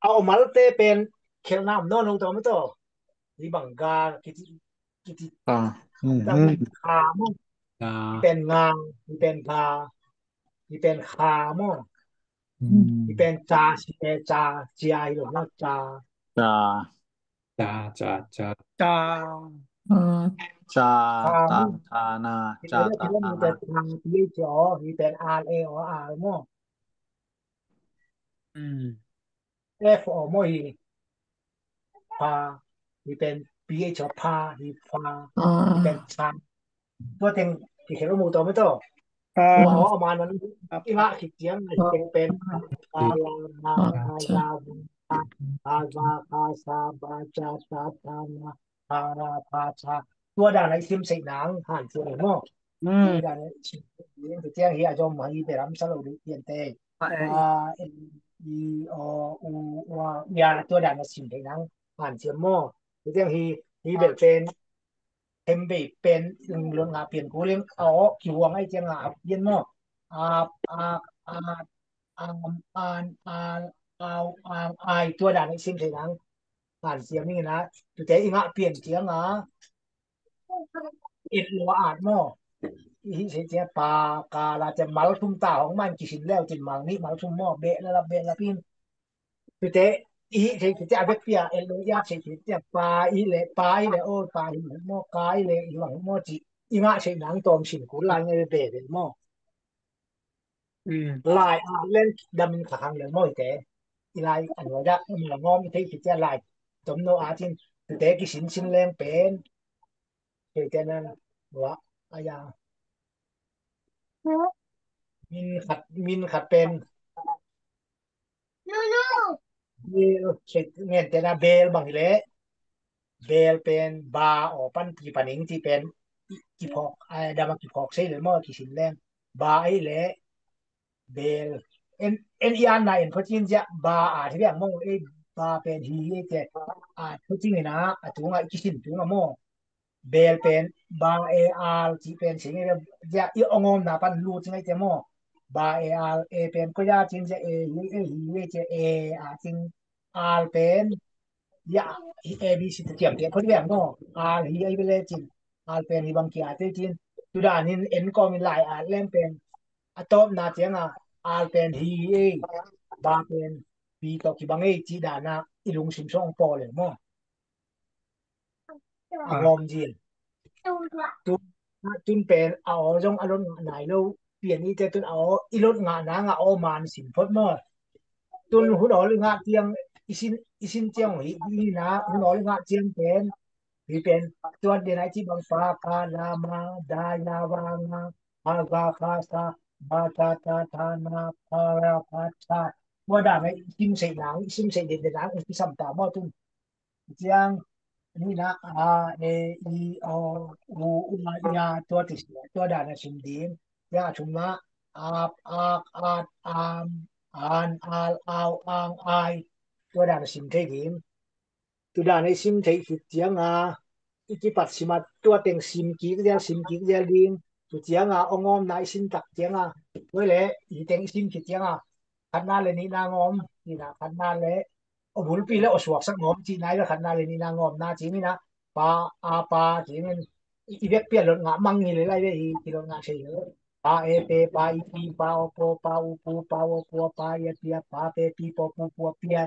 A om malte pen khelhna om nawn lo tawh maw tawh. Hi bang ga kiti kiti. Kha maw. Hi pen nga, hi pen ga, hi pen kha maw. Hi pen ca, si e ca, cia hi lo maw ca. Ca. Ca ca ca. Ca. Ca ta tha na ca ta tha na. Hi pen R A aw R maw. F aw maw hi. Pha. Hi pen P H aw pha hi pha. Hi pen cha. Tua teng kikhel aw mu tawh maw tawh. Tua aw a man man i ngah khit ciang hi teng pen. Pha la na na ya. ta, ha, ga, kha, sa, ba, ca, ta, tha, na, pha, ra, pha, cha. Tua dan a i sim theih nang hanciam maw? Tua dan a i sim theih nang, tua ciang hi a zom hi beram sa lo dih pian te. A, e, i, o, u, ua, ia, tua dan a sim theih nang hanciam maw? Tua ciang hi, hi bel pen, hem bei pen, lon nga pian kuling, a, o, kihuang ai ciang a, a pian maw? A, a, a, am, an, al, au, ang, ai, tua dan a i sim theih nang hanciam ning ina, tute i ngah pian ciang a, et lo a at maw? I hih seh ciang pa, ka, la ciang mal thum ta hong man kisin leu cin mal nih mal thum maw? Beh la lap, beh lap in. Tute i hih seh ciang a bek pia et lo i at seh ciang pa i le, pa i le o, pa hi maw? Ka i le hi maw ci. I ngah seh nang tawm sin kul lai ngai beh beh maw? Lai a leng damin kha hang leng maw hite. I lai a nuai dah a mawng ngawm i thei khit ciah lai tomno a cin tute kisin sin leng pen. Hite nan wa a ya. Min khat, min khat pen. Bel, ngen tena bel bang hi leh. Bel pen ba aw pan pi paning ci pen i, i phawk, a, dam a kiphawk sei le maw kisin leng. Ba ei le bel. En, en i an na en phawcin ziah ba a thi biang maw ei ba pen hi ei te. A phawcin ina a tunga i kisin tunga maw. Bel pen ba e al ci pen sing ei ziah i ong om na pan lu ci ngai te maw. Ba e al e pen ko ya cin ziah e hi ei hi ei te e a cin al pen ya hi A B C te tiam te phot liang no. Al hi ei bele cin. Al pen hi bang kia te cin. Tudan in en kom in lai al leng pen a tawpna cianga al pen hi ei ba pen pi tawh kibang ei ci dana i lungsim song pawl leng maw? A ngawm zin. Tun, tun pen a aw zong a lot ngah nai lo. Pian i te tun a aw i lot ngah nang a aw man sin phot maw? Tun hun awl i ngah ciang i sin, i sin ciang hi, hi na hun awl i ngah ciang pen hi pen tuat den ai ci bang pa ka la ma da ya wa nga ha ga kha sa ba ta ta tha na pa ra pa cha. Tua dan a i sim sei nang, i sim sei den den nang i sam ta maw tun. Ciang ni na a e i o u u a ia tua ti sia tua dan a sim ding. Ciang a thumna ap ak at am an al au ang ai tua dan a sim thei ding. Tua dan a i sim thei khit cianga i kipat simat tua teng sim kik zial sim kik zial ding. Tua cianga ong omna i sim tak cianga tua le i teng i sim khit cianga khatna le nihna ngawm nihna khatna le a bulpi le a suaksak ngawm cihna i le khatna le nihna ngawmna cingina pa a pa cingin i vekpi a lot ngah mang hi le lai ve hi kilot ngah thei hi. Pa e pe pa i pi pa o po pa u pu pa o pua pa i a pia pa pe pi po pu pua pia.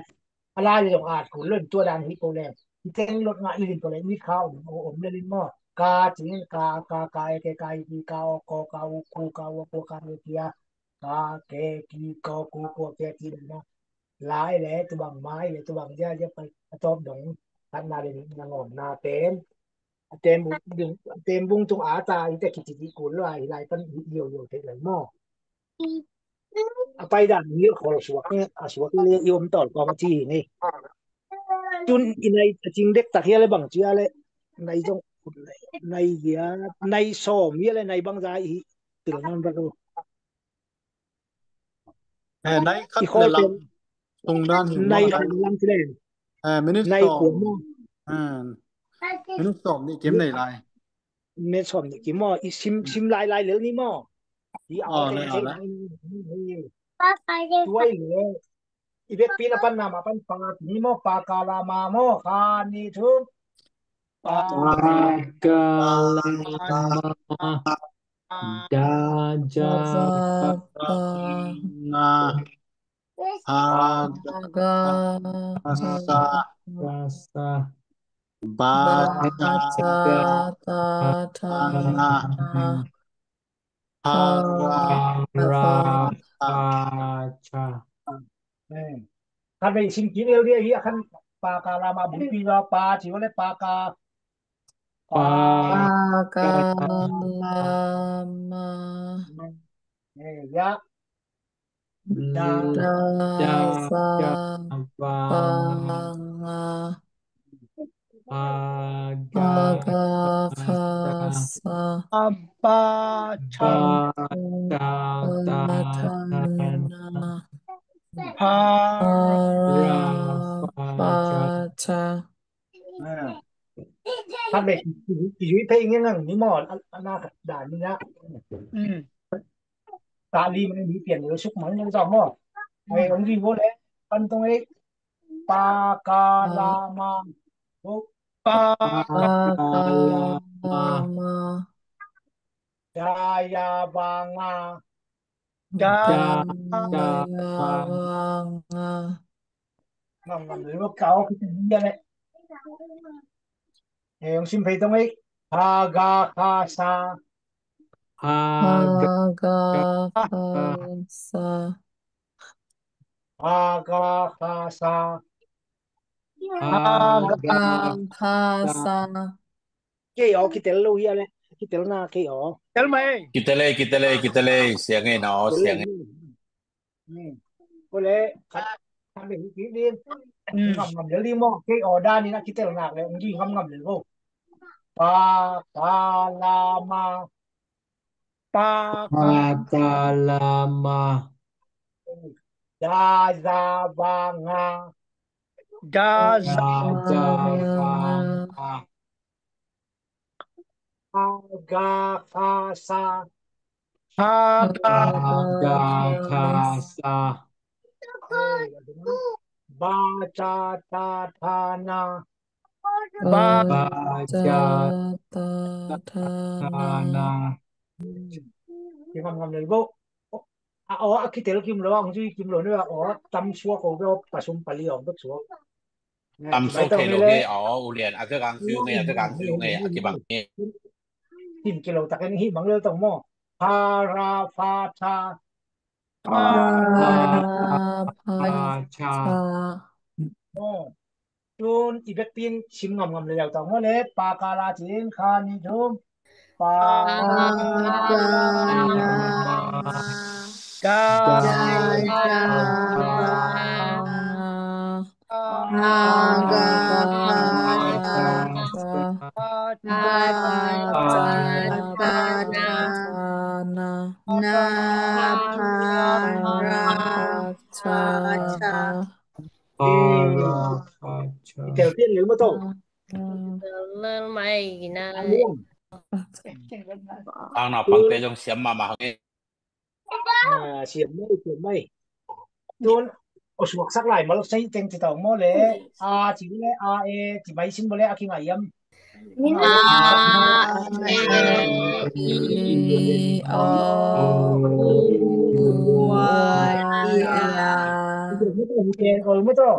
A lai le zong at kul lo in tua dan hi ko le i teng lot ngah i lin ko le i mit kha om om le lin maw? Ka cingin ka ka ka e ke ka i pi ka o ko ka u ku ka u pua ka e pia. Ka ke ki ko ku pua ke ti le na. Lai le tubang mai le tubang zia zia pai a tawp dong khatna le nihna ngawmna pen a tem bung tung a ta i te khiti ti kul lo a hi lai pan hi yo yo te lai maw? A pai dan hi khol suak ni a suak le i om tol kong a ci hi ni. Tun i nai a cing dek tak hia le bang cia le nai zong nai hia nai sawm hia le nai bang za i hi. Til nan bang lo. Eh, nai khat i khol le lam pen tung dan hi nai khat lam ci len. Eh, minute nai sawm. Kuam maw? Eh, minute sawm ni kim nei lai. Minute sawm ni kim maw? I sim sim lai lai lel ni maw? I au le au le. Tuai le. I vekpi na pan nama pan pa ni maw pa ka la ma maw kha ni thum. Pa ka la ma. Da ja pa na ha ga sa ba ja ta tha na ha ra pa cha. Khan vei sim kik lel dia hi a khan pa ka lama bungpi nga pa ci vale pa ka pa ka lama. Ya. Da, da, za, va, nga. Ga, ga, kha, sa. Ba, cha, ta, na. Pha, ra, fa, cha. Khat le ki, ki, ki yui phei ngen ngang ni maw, a, a na khat dan ni na. Tah li mah ni pian lo suk mang ngen zong maw. Ai, ong yui bo le, pan tong ei. Pa, ka, la, ma. Bo. Pa, ka, la, ma. Da, ya, va, nga. Da, da, ya, va, nga. Ngam, ngam, lo ka, o, ki, ki, ya, le. Eh, ong sim phei tong ei. Ha, ga, kha, sa. Ha, ga, kha, sa. Ha, ga, kha, sa. Ha, ga, kha, sa. Kei aw kitel lo hia le. Kitel na kei aw. Tel mai. Kitel ei, kitel ei, kitel ei. Siang ei na aw, siang ei. Ko le khat, khat le hi kik ding. Ngam, ngam lel ding maw. Kei aw dan in a kitel nak le ong gi ngam ngam lel bo. Pa, ka, la, ma. Pa, ka, la, ma. Da, za, va, nga. Da, za, va, nga. Ha, ga, kha, sa. Ha, ga, kha, sa. Ba, cha, ta, tha, na. Ba, cha, ta, tha, na. Ki ngam ngam lel bo. A, aw, a kitel kim lo, ang zui kim lo ni, aw, tam suak ko, pasum pali ong bek suak. Tam suak kei lo nge, aw, ulian, a kekang fiu nge, a kekang fiu nge, a kibang nge. Kim kilo takin hi mang lel tong maw. Pa, ra, fa, cha. Pa, ra, fa, cha. Maw. Tun i bekpin sim ngamngam le yau tau maw le, pa ka la cin kha ni thum. Pa ka la, da, da, ha ga ha sa, ba cha ta na, na pha ra cha. Tel pian lel maw tawh. Lel mai na. Ang na pangte zong siam mahmah hang e. Siam mai, siam mai. Tun o suaksak lai mal sai teng ti tau maw le. A ci le a e ci mai sim maw le a kingai yam. A, e, i, o, u, a, i, a. Ol mu to.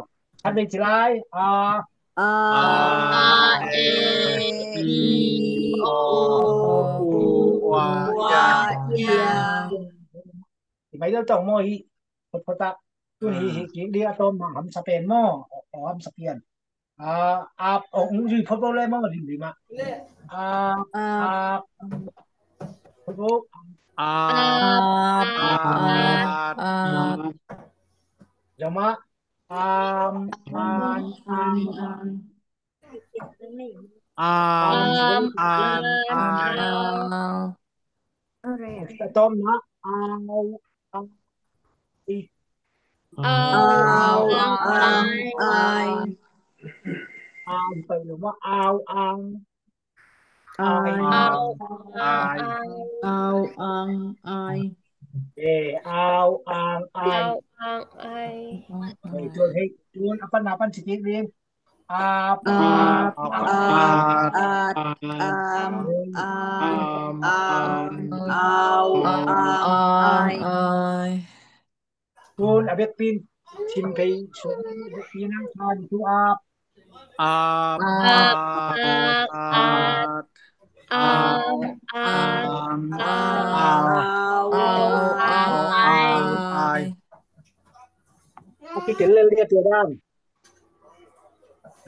Khat vei ci lai. A. A, e, i, o, u, a, i, a. Ci mai dal tong maw hi. Phot phot a. Tun hi hi kik di a tawm ma hamsa pen maw. O hamsa pian. A, ap, ong zui phot bo le maw, lim lim a. A, a, phot bo. A, a, a. Zama, am, an, an. Am, an, an. Tom na, au, au. Au, au, ang, ai. Ang, pai lo ma, au, ang. Ai. Au, ang, ai. Au, ang, ai. Eh, au, ang, ai. Au, ang, ai. Eh, tuan, hei, tuan, apan, apan, sikit, Lim. Ap, ap, at, am, an, au, ang, ai. Tun a bekpin sim phei sung bekpin ang khan tu ap. Ap, ap, at, am, an, au, ang, ai. A kitel lel dia tua dan.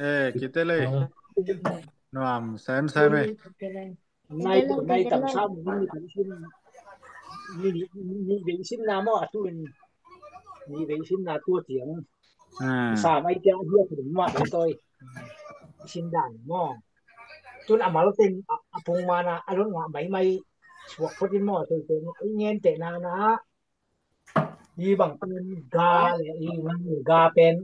Eh, kitel lel. Nuam sem sem eh. Nai, nai tam sam ni tam sim. Ni ni ni sim na mo a tu ni. Ni vei sinna tua tiang. Sam ai tia hia kudum ma vei toi. Sin dan maw. Tun a mal teng a pung mana a lot ngah maimai suak photin maw. Toi teng i ngen teh nana. Hi bang pen ga le hi ngang le ga pen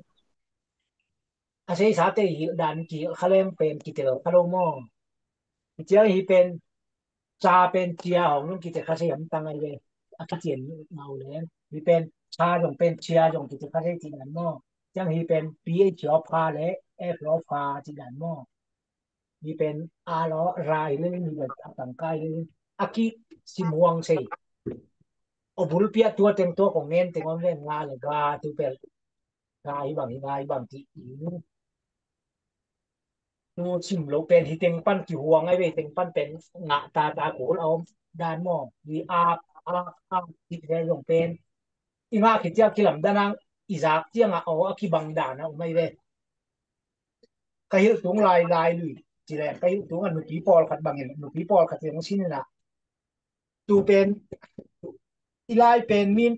a seisate hilh dan kihilh kha leng pen kitel kha lo maw. Hi ciang hi pen ca pen cia hong nung kitel kha sei hamtang ai ve. A kician ngau leng hi pen ca zong pen cia zong kitel kha sei cih dan maw. Ciang hi pen P H of pha le F of pha cih dan maw. Hi pen a law ra hi leng hi pen a tangka hi leng a kisim huang sei. O bulpi a tua teng tua kong ngen teng om leng nga le ga tu pel. Ga hi bang hi ga hi bang ti i tu sim lo pen hi teng pan kihuang ai ve. Hi teng pan pen ngah ta ta kul a om dan maw. Hi ak ak ak ti ve zong pen i ngah khit ciang kilamdan ang i zak ciang a aw a kibang dan a um ai ve. Ka hilh tung lai lai lui ci leng ka hilh tung a nupi pawlkhat bangin nupi pawlkhat in hong sin in a tu pen i lai pen min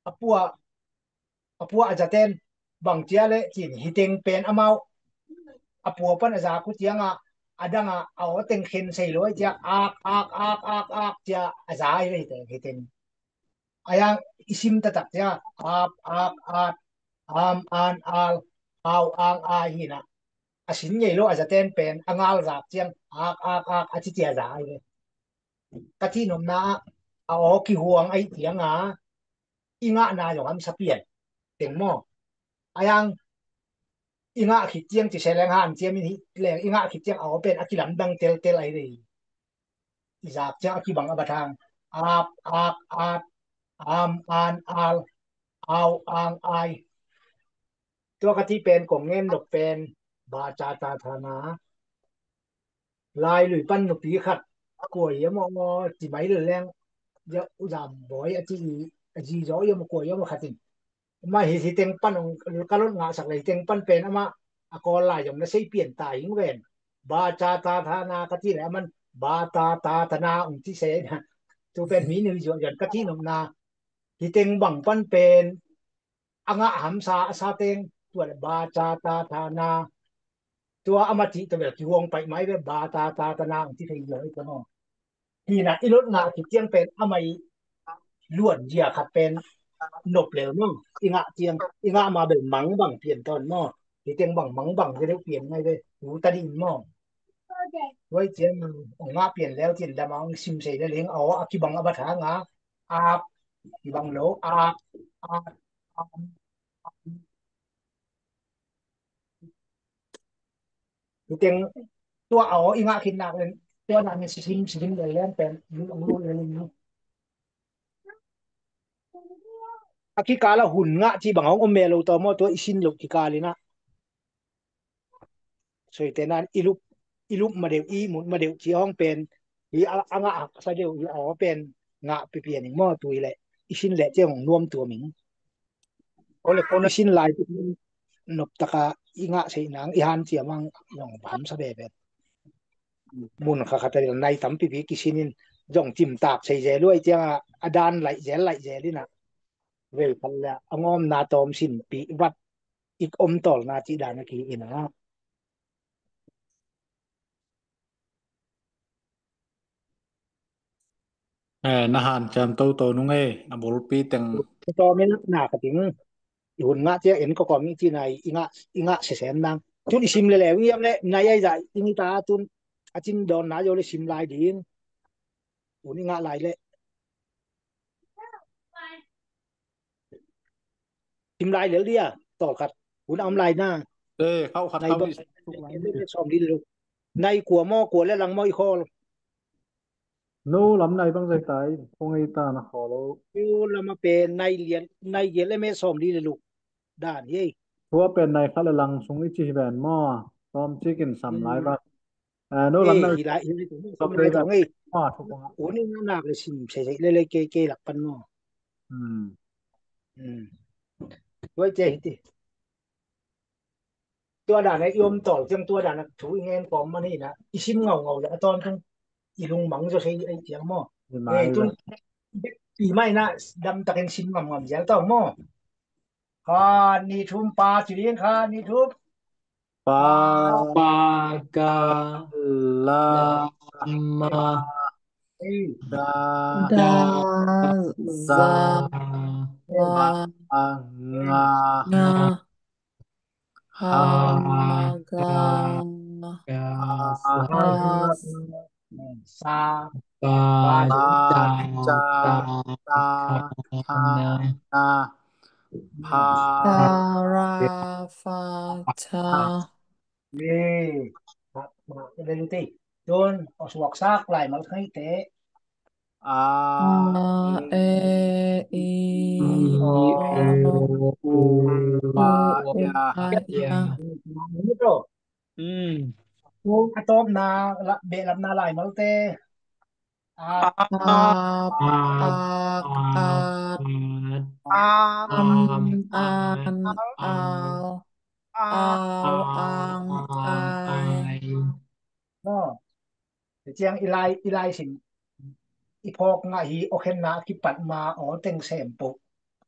a pua a pua a zaten bang cia le cin hi teng pen amau a pua pan a za ku cianga a danga a aw teng khen sei lo ai cia ak ak ak ak ak cia a za ai ve hi teng hi teng. A yang i sim taktak cia ap ak at am an al au ang ai hi na. A sin ngei lo a zaten pen a ngal zak ciang ak ak ak a ci cia za ai ve. Ka cihnopna ah a aw kihuang ahi cianga i ngahna zong hamsa pian teng maw. A yang i ngah khit ciang ci se leng han ciam in hi leng i ngah khit ciang a aw pen a kilamdang teltel ahi ve. I zak ciang a kibang a bathang ap ak at am an al au ang ai. Tua ka ti pen kong ngen nop pen ba ca ta thana. Lai lui pan nupi khat kua ia maw ti mai lel leng ia u zam bawi a ti i a zi zaw ia maw kua ia maw khat in. Ama hi hi teng pan ong ka lot ngah sak le hi teng pan pen ama a kawl lai zong na sei pian ta hing ven. Ba ca ta tha na ka ti le aman ba ta ta ta na ong ti se na. Tu pen mi nui zuah zuan ka ti nop na hi teng bang pan pen a ngah hamsa a sa teng tua le ba ca ta tha na. Tua ama cih tawh bel kihuang paih mai ve ba ta ta ta na ang ci thei zia hi tawh maw. Hi na i lot ngah khit ciang pen amah i luan zia khat pen nop lel maw. I ngah ciang i ngah ma bel mangbang pian tawn maw. Hi teng bang mangbang zia deuh pian ngai ve. U ta dih in maw. Tuai ciang ong ngah pian lel cin lam a ong sim sei le leng aw a kibang a bat hang a ap kibang lo ap ap ap. Hi teng tua aw i ngah khit nak len tua nak ni sisim sisim le len pen lu lu le lu. A kikal a hun ngah ci bang hong om mel lo tawh maw tua i sin lo kikal in ah. Soite nan i lup i lup ma deuh i mut ma deuh ci hong pen hi a ngah haksa deuh hi a aw pen ngah pipian ing maw tui le i sin leh ciang hong nuam tuam ing. Ole kona i sin lai nop taka i ngah sei nang i han ciam ang zong hamsa bebet. Mun kha khat a nai tampipi kisin in zong cimtak sei zel uh ai cianga a dan laih zel laih zel in ah vei khat le a ngawmna tawm sin pi vat ik om tawlna cih dan a ki in ah. Eh, na hanciam toto nung ei, a bulpi teng. Tawmin na ka ting i hun ngah ciang en ka kawm i ci nai i ngah i ngah sesem nang tun i sim lele wiam le nai ai zah i ngi ta tun a cin dawn na zo le sim lai ding. Hun i ngah lai le Sim lai lel dia tawlkhat hun a om lai na. Eh, khauh khat nai khauh bang sawm li le luk nai kua maw kua le lang maw i khawl. No lam nai bang zai tai kong ei ta na khawl lo. No lam a pen nai lian nai lian le me sawm li le luk dan hi ei. Tua pen nai khat le lang sung i ci hi ven maw tawm cikin sam lai bang. Eh, no lam nai hi lai hi lai tawm sam lai tawm ei. Uni nak le sim sei sei le le kei kei lak pan maw. Tua i cia hiti tua dan a i om tawl ciang tua dan a thu i ngen kawm man hi na i sim ngaungau le a tawntung i lungmang zaw sei ei ciang maw. Ei tun i mai na damtakin sim ngamngam zial taw maw. Kha, ni thum pa, ci ding, kha, ni thum. Pa, pa, ka, la, ma, da, da, za, za, wa, nga, nga, ha, ga, ga, sa, sa, pa, pa, ca, ca, ta, ta, na, na, pha, sa, ra, fa, ca. Ni, ma, ma, le lu ti. Tun, o suak sak lai mal khai te. A, a, e, i, o, u, pa, ya. Ni to. Hmm. Tun, a tawpna, la, behlapna lai mal te. Ap, ap, ak, at, am, an, al, au, ang, ai. No. Ciang i lai, i lai sin, i phawk ngah hi, awkhenna a kipat ma aw teng sem poh.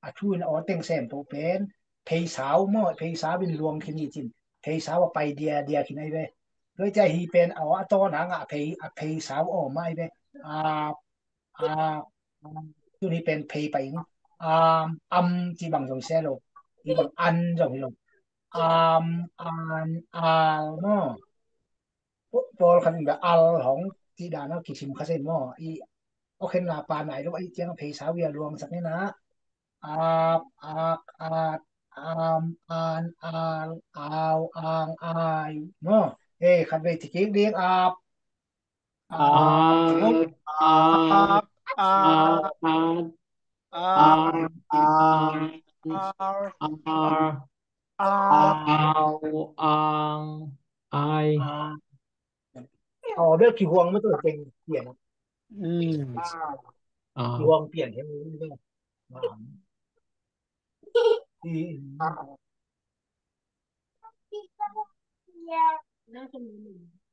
A thu in aw teng sem poh pen, pheisau maw, pheisau in luang khin hi cin. Pheisau a pai dia, dia khin ai ve. Tua ciang hi pen aw a tawn hang a phei, a pheisau aw mai ve. A, a, a, tun hi pen phei pai ing. Am, am ci bang zong sia lo. Hi bang an zong hi lo. Am, an, al maw. Pawl khat in bia al hong ci dan a kisim kha sen maw. I awkhenna pa nai lo ai ciang pheisau ia luang sak ni na. Ap, ak, at, am, an, al, au, ang, ai. Maw. Eh, khat vei ci kik ding, ap. At, at, at, at, at, at, ar, ar, au, ang, ai. Aw, bel kihuang mah tua teng pian. Hmm. Ah. Kihuang pian.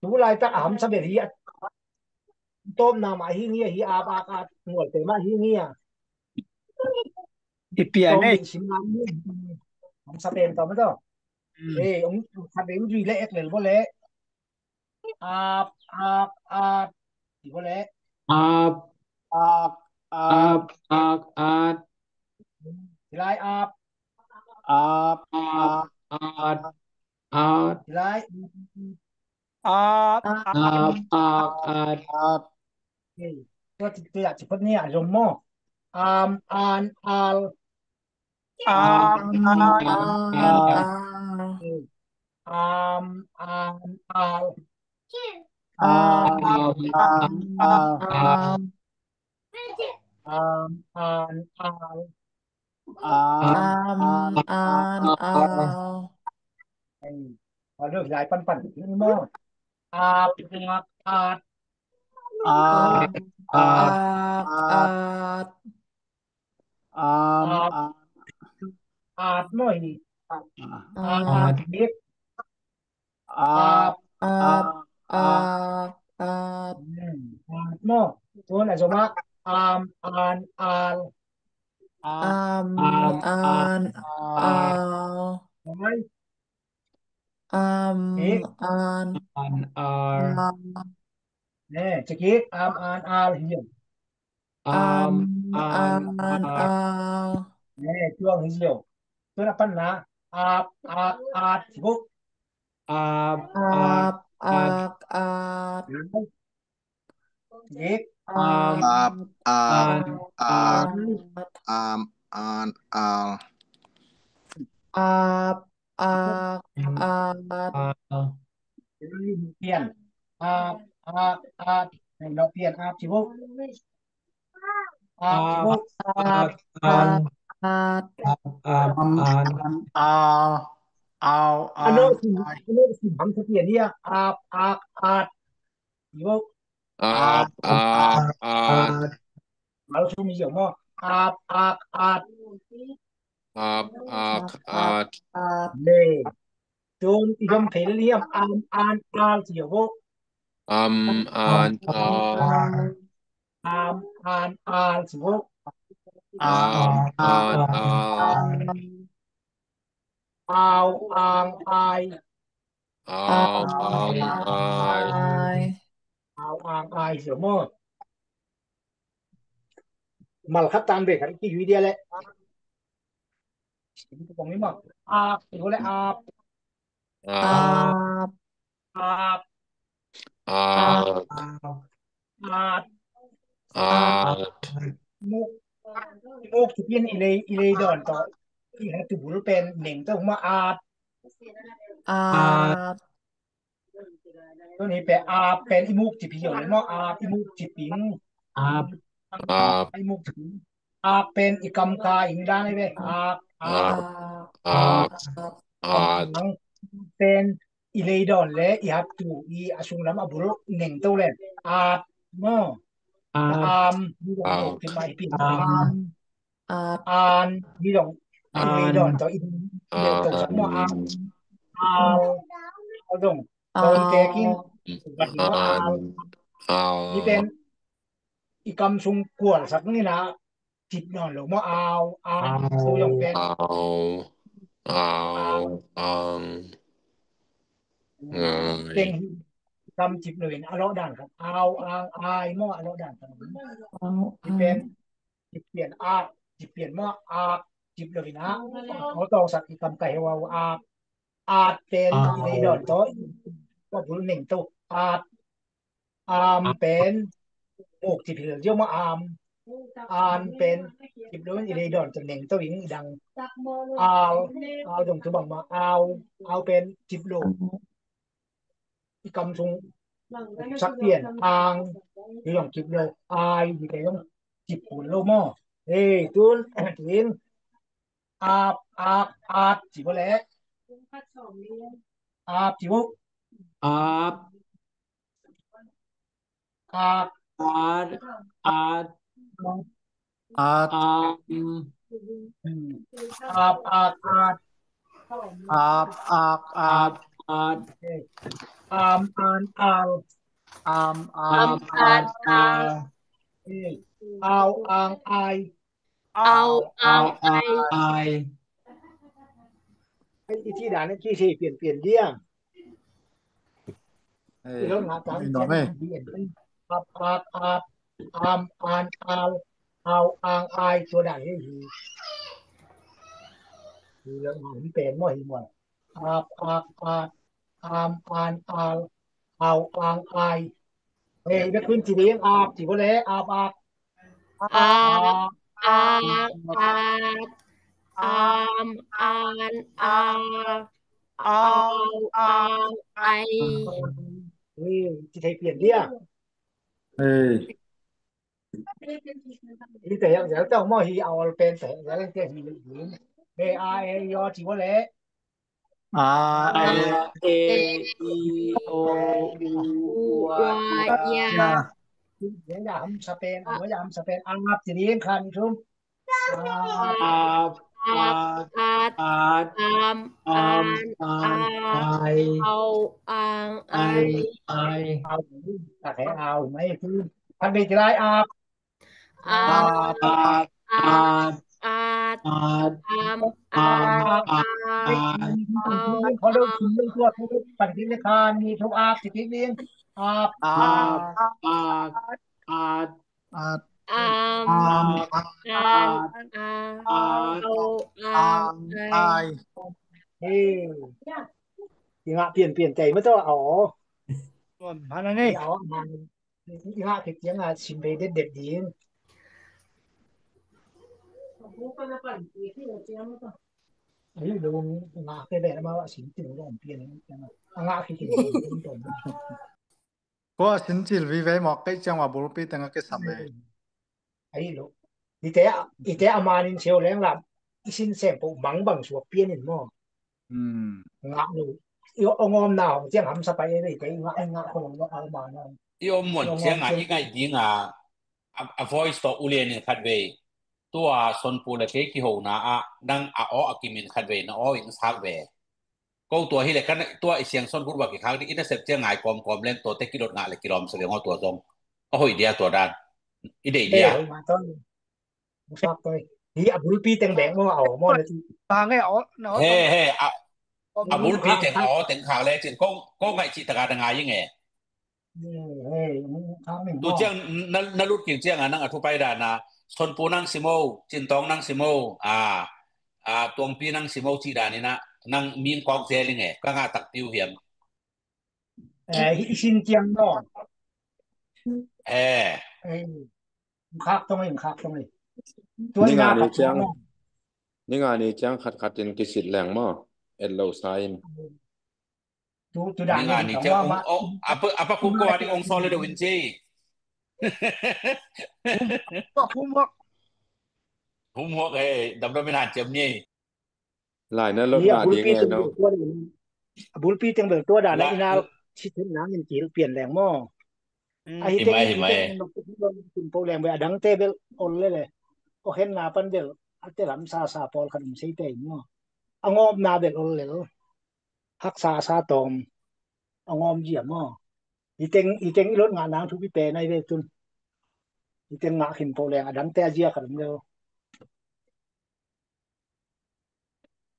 Tu laitak a hamsa bel hi a, tawpna mah hi ngia, hi ap, ak, at, ngualte mah hi ngia. Hi pian ei. Sim lam ni. Hamsa pen tawm tawm. Hmm. Eh, ong khat ong dui le ek lel bo le. Ap, ak, at. Hi bo le. Ap, ak, at. Ap, ak, at. Hi lai, ap. Ap, ak, at. At. Hi lai. Ap, ak, at. At. Okay. Tua ci, tua ci phot ni a zom maw. Am, an, al. Am, an, al. Am, an, al. Am, an, al. Am, an, al. Am, an, al. Ai, a dot lai panpan ni maw. Ap, ak, at. Ap, ak, at. Am, an, at maw hi. At. At. Ap, ap, ak, at. Hmm, at maw. Tun a zom ah. Am, an, al. Am, an, al. Am, an, al. Ne, ci kik, am, an, al hi ziau. Am, an, al. Ne, cuang hi ziau. Tun a panna, ap, ak, at, ci buk. Ap, ak, at. Ci buk. Am, an, al. Am, an, al. Ap, ak, at. Pian. Ap, ak, at. Pian, ap, ci buk. Ap, ci buk. Ap, ak, at. Ap, ak, at. Am, an, al. Au, ang, ai. Ap, ak, at. Ap, ak, at. Mal sum i ziau maw. Ap, ak, at. Ap, ak, at. Le. Tun i zom thei le hiam, am, an, al ci ziau maw. Am, an, al. Am, an, al ci ziau maw. Am, an, al. Au, ang, ai. Au, ang, ai. Ai. Au, ang, ai, siu maw. Mal khat tan ve khat ki hui dia le. Kong ni maw. Ap, i ko le ap. Ap. Ap. At. At. At. Muk. Muk ci pian i lei, i lei dawn tawh. I hatu bul pen neng tawh maw at. At. Tuni pen at pen i muk ci pian maw at i muk ci pian. At. At. I muk ci pian. At pen i kam ka ing dan ai ve. At. At. At. At. At. Pen i lei dawn le i hatu i a sunglam a bul neng to le at maw. At. Am. At. Am. At. An. Ni dong i lei dawn to i lei to maw am. Al. Al dong. Al. Dong te king. Al. Al. Ni pen i kam sung kual sak ni na. Cip nawn lo maw au, ang, tu zong pen. Au, au, ang. Ngai. Teng hi, kam cip lo in a lawh dan khat. Au, ang, ai maw a lawh dan khat. Au, ang. Cip pen, cip pian ak, cip pian maw ak, cip lo in a. Au tawng sak i kam ka heu au ak. At pen i lei dawn tawh i bul neng to at. Am pen muk cip hi lo ziau maw am. An pen cip lo in i lei dawn tawh neng to in i dang. Al, al dong tu bang maw au, au pen cip lo. I kam sung sak pian ang i dong cip lo ai i pen dong cip pun lo maw. Hei tun, tun. Ap, ak, at, ci bo le. Ap, ci bo. Ap. Ak. At, at. At. Am. Ap, ak, at. Ap, ak, at. At. Am, an, al. Am, an, al. Au, ang, ai. Au, ang, ai. Ai, i ci dan i ci thei pian pian diam. Ap, ak, at, am, an, al, au, ang, ai, tua dan hi hi. Hi lo, hi pen maw, hi maw. Ap, ak, at, am, an, al, au, ang, ai. Hei, bek hun ci ding, ap, ci bo le, ap, ak. Ap, ak, at, am, an, al, au, ang, ai. Hei, ci thei pian diam. Hei. Hi te hiak zel tau maw hi a ol pen te hiak zel te hi. Hei, a, e, i, o, ci bo le. A, e, i, o, u, ua, ia. Ia. Ia, ia, hamsa pen, ia, hamsa pen. Ap, ci ding khan thum. Ap, ak, at, am, an, ai, au, ang, ai. Au, tak he au mai tu. Khan bei ci lai ap. Ap, ak, at, at, am, an, ai, au, ang. Khawng lo, khawng lo, tua khawng lo, pan ding le khan ni thum ap, ci ding. Ap, ak, at, at, am, an, au, ang, ai. Hei. I ngah pian pian cai maw tawh aw. Tuam hana ni. Aw, man. I ngah khit ciang a sim vei det det ding. Ahi lo, ngah khit vei na ma a sim ting lo pian. A ngah khit ciang a sim ting lo. Ko a sin cil vive maw, kei ciang a bulpi teng a kisam e. Ahi lo. Ite, ite a manin siau leng lam. I sin sem po mang bang suak pian in maw. Hmm. Ngah lo. I ong om na hong ciang hamsa pai e ite i ngah, i ngah ko lo a ma na. I om muan ciang a i ngai ding a, a, a voice to ulian in khat vei. Tua son pu le kei kihona a, nang a aw a kimin khat vei na aw in sak ve. Ko tua hi le kan tua i siangsawn group a kikhak ding i nasep ciang ngai kawmkawm leng tuate kidot ngah le kilawm sa veng aw tua zong. A hoih dia tua dan. I deih dia. Eh, hoih mah tawi. Musak tawi. Hi a bulpi teng bek maw, a aw maw na ci. He, he, a, a bulpi teng, a aw teng khak le cin ko, ko ngaih cih taka na ngai ing e. Tu ciang na, na lut kik ciang a nang a thupai dan a Sonpu nang si maw, Cintawng nang si maw, a, a, Tuangpi nang si maw cih dan in a nang min kawk zel ing e, ka ngah takpi uh hiam? Eh, hi sin ciang maw? Eh. Eh, khak tong in, khak tong in. Ni nga ni ciang, ni nga ni ciang khat khat in kisit leng maw? Et lo sa in. Tu, tu dan ni nga ni ciang ong, ong, apa, apa kum ko ading ong sol le deuh in ci. Homework. Homework, eh, dam dam in han ciam ni. Lai na lot ngah ding e no. A bulpi teng bel tua dan a inal si ten nang in kihilh pian leng maw. Ahi teng in, ahi teng in nok kin po leng bel a dangte bel ol lele. Aw khenna pan bel a te lam sa sa pawl khat um sei te maw. A ngawmna bel ol lel. Haksa sa tawm a ngawm zia maw. Hi teng, hi teng i lot ngah nang thupi pen ahi ve tun. Hi teng ngah khin po leng a dangte a zia khat um lel.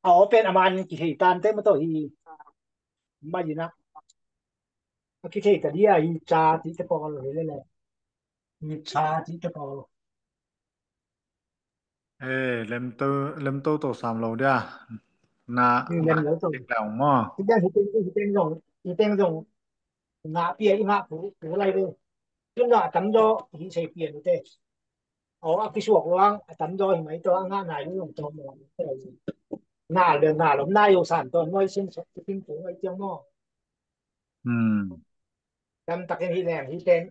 A aw pen a man kithei tante maw tawh hi. Mai ina a kithei ta dia hi ca cihte pawl hi lele. Hi ca cihte pawl. Eh, lemto, lemto to sam lo dia. Na, lem lo to. Maw. Hi teng, hi teng, hi teng zong, hi teng zong. Ngah pia i ngah pu, pu lai ve. Tun a tam zaw hi sei pian ute. Aw a kisuak luang a tam zaw hi mai tawh a ngah nai lu zong tawh maw. Na le na lom nai uh san tawh maw i sin sok i sin pu ngai ciang maw. Dam takin hi leng hi ten.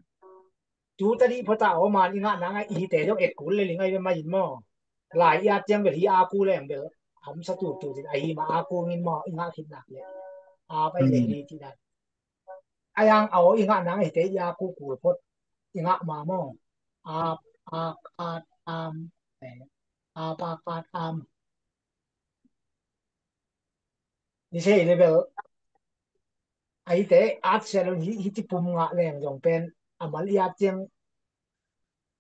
Tu ta dih phota aw man i ngah nang a i hi te zong et kul le ling ai ve mai in maw. Lai i at ciang bel hi a ku leng bel. Hamsa tu tu tin a hi ma a ku ngin maw i ngah khit nak le. A pai le hi ti dan. A yang a aw i ngah nang a hi te i a ku kul phot. I ngah ma maw. Ap, ak, at, am. Eh, ap, ak, at, am. Ni sei le bel. A hi te at sia lo hi, hi ti pum ngah leng zong pen. A mal i at ciang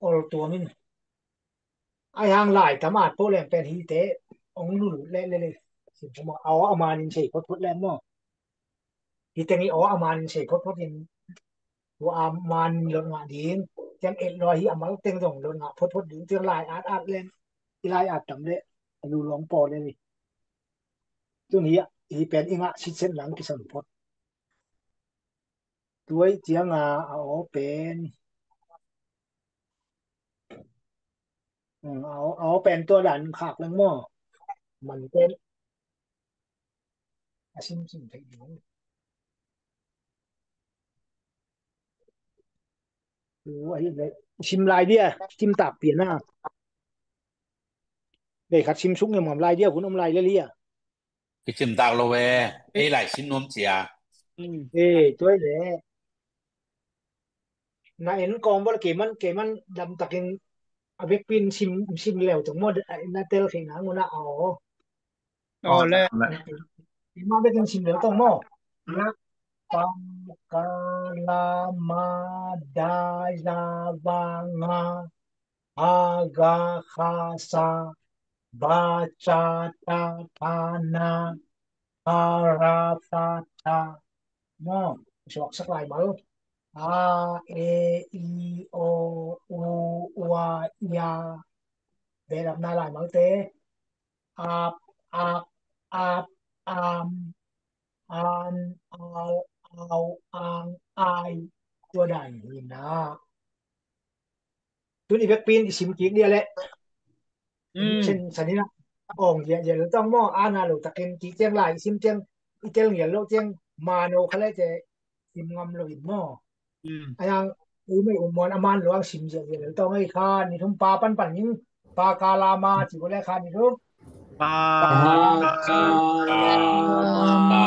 ol tuam in. Ai hang lai tam at po leng pen hi te ong lul le le le. Sim pum a aw a man in sei phot phot leng maw. Hi teng i aw a man in sei phot phot in. Tua a man in lot ngah ding. Tiang et lo hi a mal teng zong lot ngah phot phot ding. Tiang lai at at leng. I lai at tam le. A lu long po le ni. Tun hi a, hi pen i ngah sitset lang kisam phot. Tuai ciang a, a aw pen. Hmm, a aw, a aw pen tua dan khak leng maw. Man pen. A sim sim thei ding. Tua hi le, sim lai dia, sim tak pian a. Dei khat sim suk ngam ngam lai dia, hun om lai le lia. Kicim tak lo e, ei lai sin nuam cia. Ei, tuai le. Na en kong bol keman, keman dam takin a vekpin sim, sim leu tung maw, na tel khe na nguna aw. Aw le. Ma vekin sim leu tung maw. Na pa ka la ma da za va nga. Ha ga kha sa ba cha ta tha na ha ra fa tha. Maw, suaksak lai mal. A, e, i, o, u, ua, ia. Behlapna lai malte. Ap, ak, ap, am, an, al, au, ang, ai. Tua dan hi na. Tun i vekpin i sim kik dia leh. Sen sanina ong dia dia lo tang maw, ana lo takin kik tiang lai i sim tiang i tel ngial lo tiang mano kha leh te sim ngam lo in maw. Ayang ui mai um muan a man lo ang sim dia dia lo tang ai kha ni thum pa pan pan ning pa ka la ma ci ko leh kha ni thum. Pa ka la ma.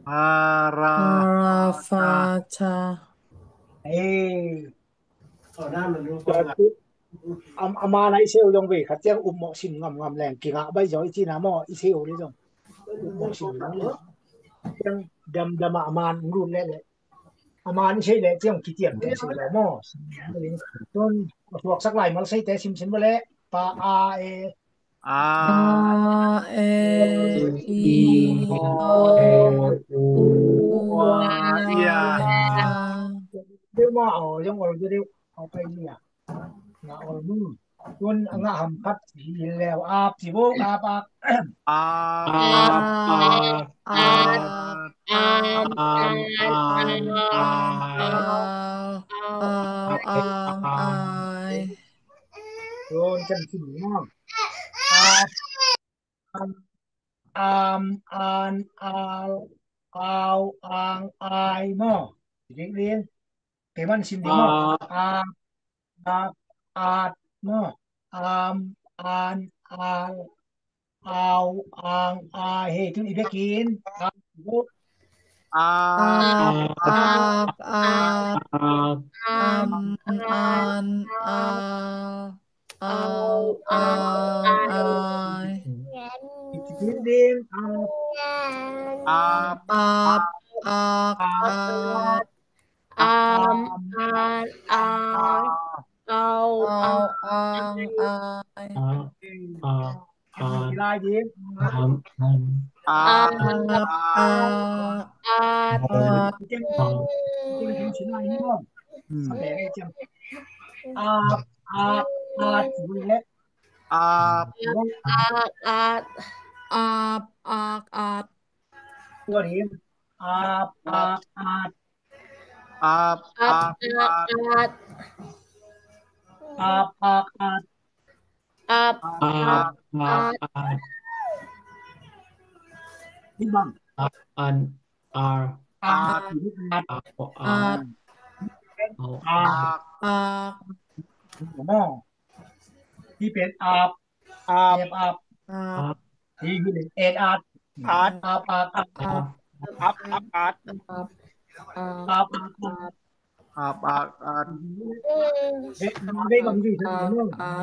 Arafata. Hey. A, a man a i seu zong vei khat ciang upmawh sim ngamngam leng kingah baih zaw i cihna maw, i seu le zong upmawh sim ngamngam leng ciang damdam a man lut leh leh a man i sei leh ciang kitiam ciang sei leh maw. Tun a thuaksak laimal seite simsim bawleh pa a e A, e, i, o, u, a, i, a. Deuh maw, aw zong ol deuh, aw pai ni a. Nga ol mu. Tun a ngah ham khat hi leu, ap ci bo, ap, ap. Ap, ap, ap, am, am, am, ai. Tun kan sim maw. Ap, am, am, an, al, au, ang, ai maw. Dik dik ding. Kei man sim ding maw. Ap, ap, at maw. Am, an, al, au, ang, ai. Hei, tun i bekin. Ap, ap, ap, ap, am, an, al, au, ang, ai. Ap, ap, ak, at. Am, an, al, au, ang, ai. Ap, ap, am, an. Ap, ap, at. Ap, ak, at. Ap, ak, at. Ap, ak, at. Ap, ak, at. Ap, ak, at. Ap, ak, at. Ap, ak, at. Ap, an, ar. At. At. Au, ang. Au, ang. Ak. Ak. Hih pen ap. Ap. Ap, ap. Ap. Hih, hih pen at. At. Ap, ak, at. Ap. Ap, ak, at. Ap, ak, at. Ap, ak, at. Ap, ak, at.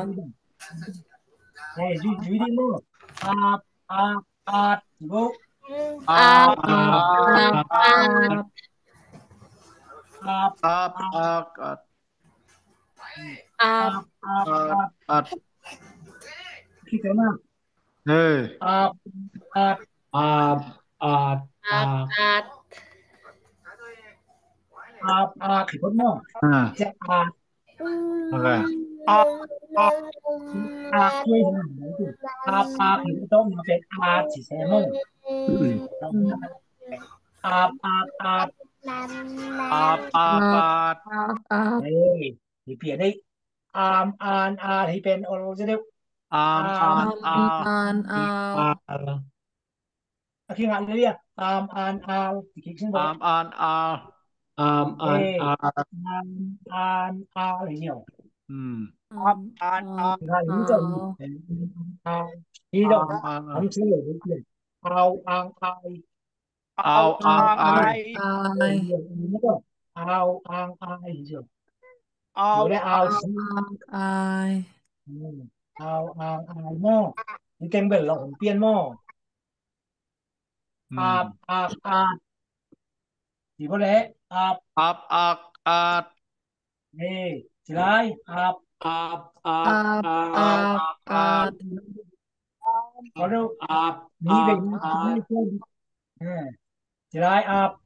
Ap, ak, at. Ap, ak, at. Ap, ak, at. Ap, ak, at. Hei. Ap, ak, at. Ap, ak, at. Ap, ak, at. Ap, ak, at. Ap, ak, at. Ap, ak, at. Ap, ak, at. Ap, ak, at. Ap, ak, at. Ap, ak, at. Ap, ak. Hei, hih pen hei. Am, an, al, hih pen ol zaw deuh. Am, an, al. Am, an, al. A kingah lel a. Am, an, al. Kik sin bo. Am, an, al. Am, an, al. Am, an, al. Hih ni. Am, an, al. Kingah lel a. Hih dong. Am, an, al. Am, an, al. Au, ang, ai. Au, ang, ai. Au, ang, ai. Au, ang, ai. Au, ang, ai maw. Hih teng bel lo hong pian maw. Ap, ak, at. Ci bo le. Ap. Ap, ak, at. Hei, ci lai. Ap. Ap, ak, at. Ap, ak, at. Ap, ak, at. Ci lai, ap.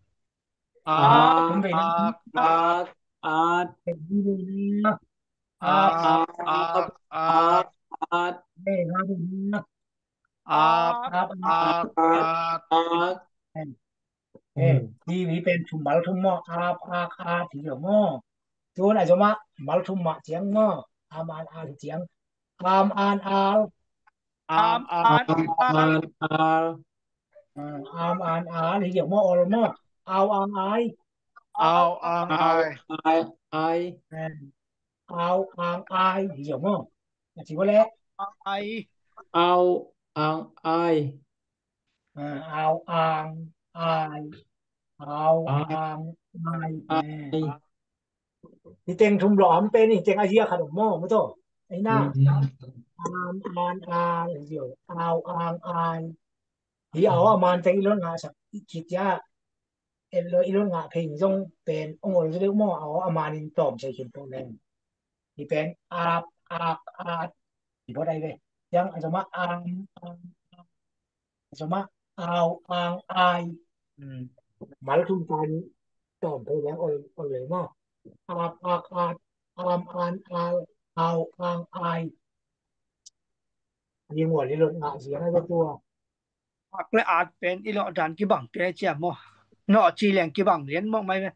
Ap, ak, at. Ap, ak, at. Ap, ak, at. Hih pen thum, mal thum maw. Ap, ak, at, hi lo maw. Tun a zom ah mal thum mah ciang maw. Am, an, al ciang. Am, an, al. Am, an, al. Am, an, al. Hi lo maw, ol maw. Au, ang, ai. Au, ang, ai. Au, ang, ai. Hi lo maw. A ci bo le. Ai. Au, ang, ai. Au, ang, ai. Au, ang, ai. Hi teng thum lo am pen hi teng a zia khat om maw, maw taw. Ai na. Am, an, al, zio. Au, ang, ai. Hi au a man teng i lot ngah sak i kit ya. En lo i lot ngah phei zong pen ong ol zeu maw, au a man in tawm sei khin pawh leng. Hi pen ap, ak, at. Hi pawh dai ve. Yang a zoma am, ang, ang. Zoma au, ang, ai. Mal thum tan tawm phei leng ol, ol lei maw. Ap, ak, at, am, an, al, au, ang, ai. Hi ngual i lot ngah zia na ve tua. Ak le at pen i lawh dan kibang pen a ciam maw. Nawh ci leng kibang lian mawk mai ve.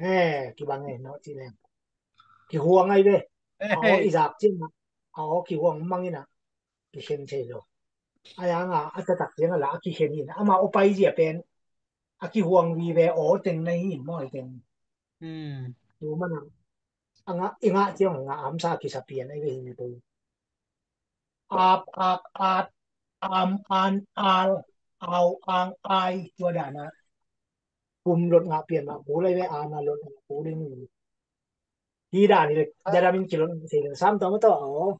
He, kibang e, nawh ci leng. Kihuang ai ve. Aw, i zak ciam a. Aw, kihuang mang in a. Kikhen thei lo. Ai ang a, a tatak ciang a la a kikhen in. Ama aw pai zia pen. A kihuang vive aw teng na hi in maw i teng. Tu man a. A ngah, i ngah ciang a ngah amsa kisa pian ai ve hi mi pen. Ap, ak, at, am, an, al, au, ang, ai, tua dan a. Kum lot ngah pian mah, bu lai ve ana lot ngah bu ding. Hi dan hi le, dada min kilot ngah sei le, sam tawh maw taw, aw.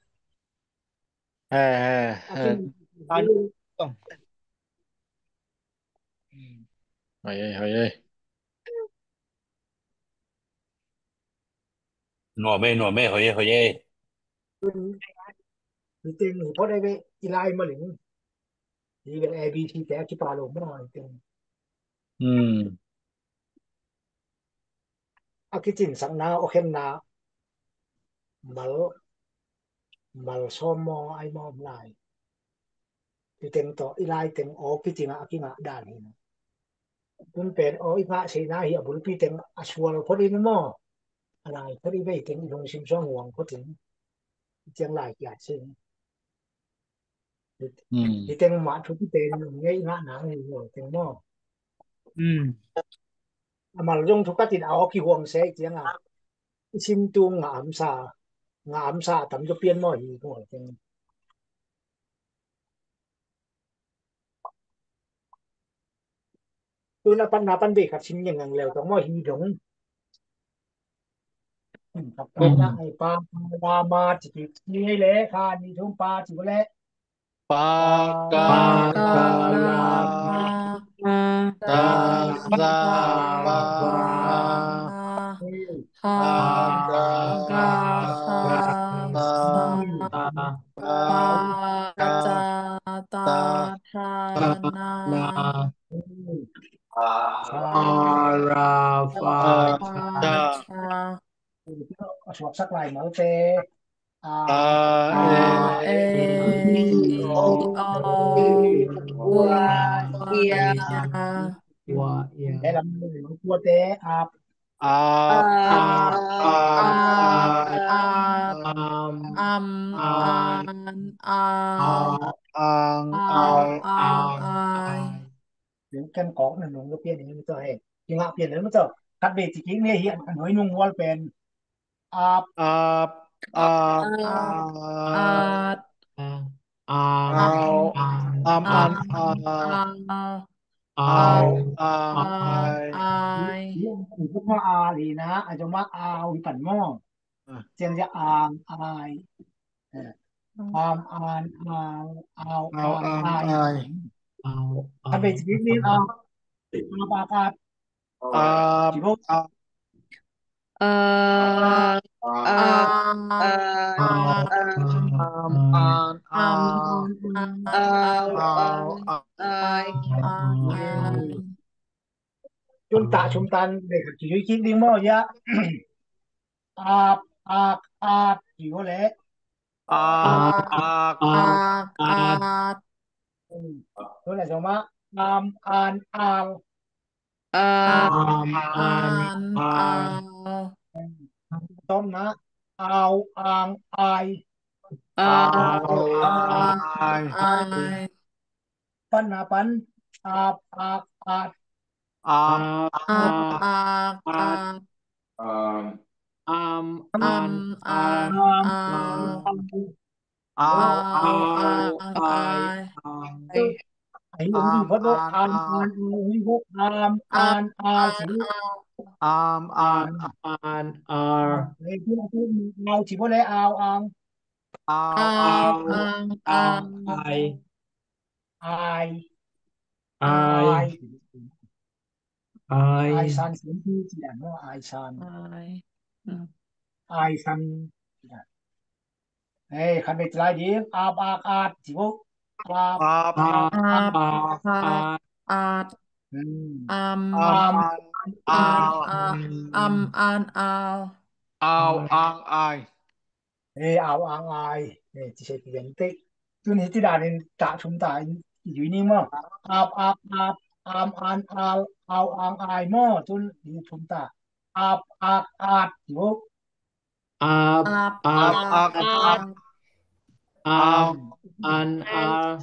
He, he, he. Hoi, hoi, hoi, hoi. Nuam e, nuam e, hoi e, hoi e. Hi teng hi pawh dai ve, i lai ma ling. Hi ven A B C te a kipa lo maw, hi teng. Hmm. A kicinsakna, awkhenna, mal, mal sawm maw, ai maw om lai. Hi teng tawh, i lai teng aw kicing a, a kingah dan hi na. Tun pen aw i ngah seina hi a bulpi teng a sual phot in maw. A lai phot i vei teng i lungsim suang huang phot in. I ciang lai kiat sin. Hmm. Hi teng mah thupi pen ngei ngah nang hi huang teng maw. Hmm. A mal zong thukat in a aw kihuang se i ciang a. I sim tung ngah amsa. Ngah amsa tam zaw pian maw hi huang teng. Tun a pan na pan bei khat sim ngen ngang leu tong maw hi dong. Kap kap na ai pa la ma ci ki ci le kha ni thum pa ci le. Pa ka la ma ta za pa ha ka sa pa ka ta ta na. Fa ra fa cha. A suaksak lai malte. A e i o ua ia. Ua ia. E lam kuate a. A a a am an a ang au ai. Ken kawk na nung lo pian ni mi to he. Kingah pian lo mi to. Khat bei ci kik ni hi an kan hoi nung mual pen. Ap. Ap. Ap. Ap. At. Au. Am an au. Au. Au. Ai. Ai. Hi ma a li na a jo ma au hi pan mo. Ciang ja ang ai. Am an au au ang ai. Au. Kan bei ci kik ni a. Ap ap ap. Ap ap. Ap ap ap. Am an au au ai. Tun ta sum tan le ka ki yui kik ding mo ya. Ap ak at ki go le. Ap ak at. Tun le soma am an al. Am an al. Tom na au ang ai. Au ang ai. Pan na pan ap ak at. Ap ak at. Am an al. Au au ai. Ai ung di phot lo am an al ung di phot am an al si. Am, an, an, ar. Au, ci bo le, au, ang. Au, au, ang, ang, ang. Ai. Ai. Ai. Ai. Ai san sin ti ci dan maw, ai san. Ai. Ai san. Hei, khat vei ci lai ding. Ap, ak, at ci bo. Ap, ap, ak, at. At. Am, am, an, al. Am, an, al. Au, ang, ai. Hei, au, ang, ai. Hei, ci se ti den te. Tun hih ci danin ta thum ta in i dui ni maw. Ap, ak, at. Am, an, al. Au, ang, ai maw. Tun hih thum ta. Ap, ak, at ci bo. Ap, ap, ak, at. Am, an, al.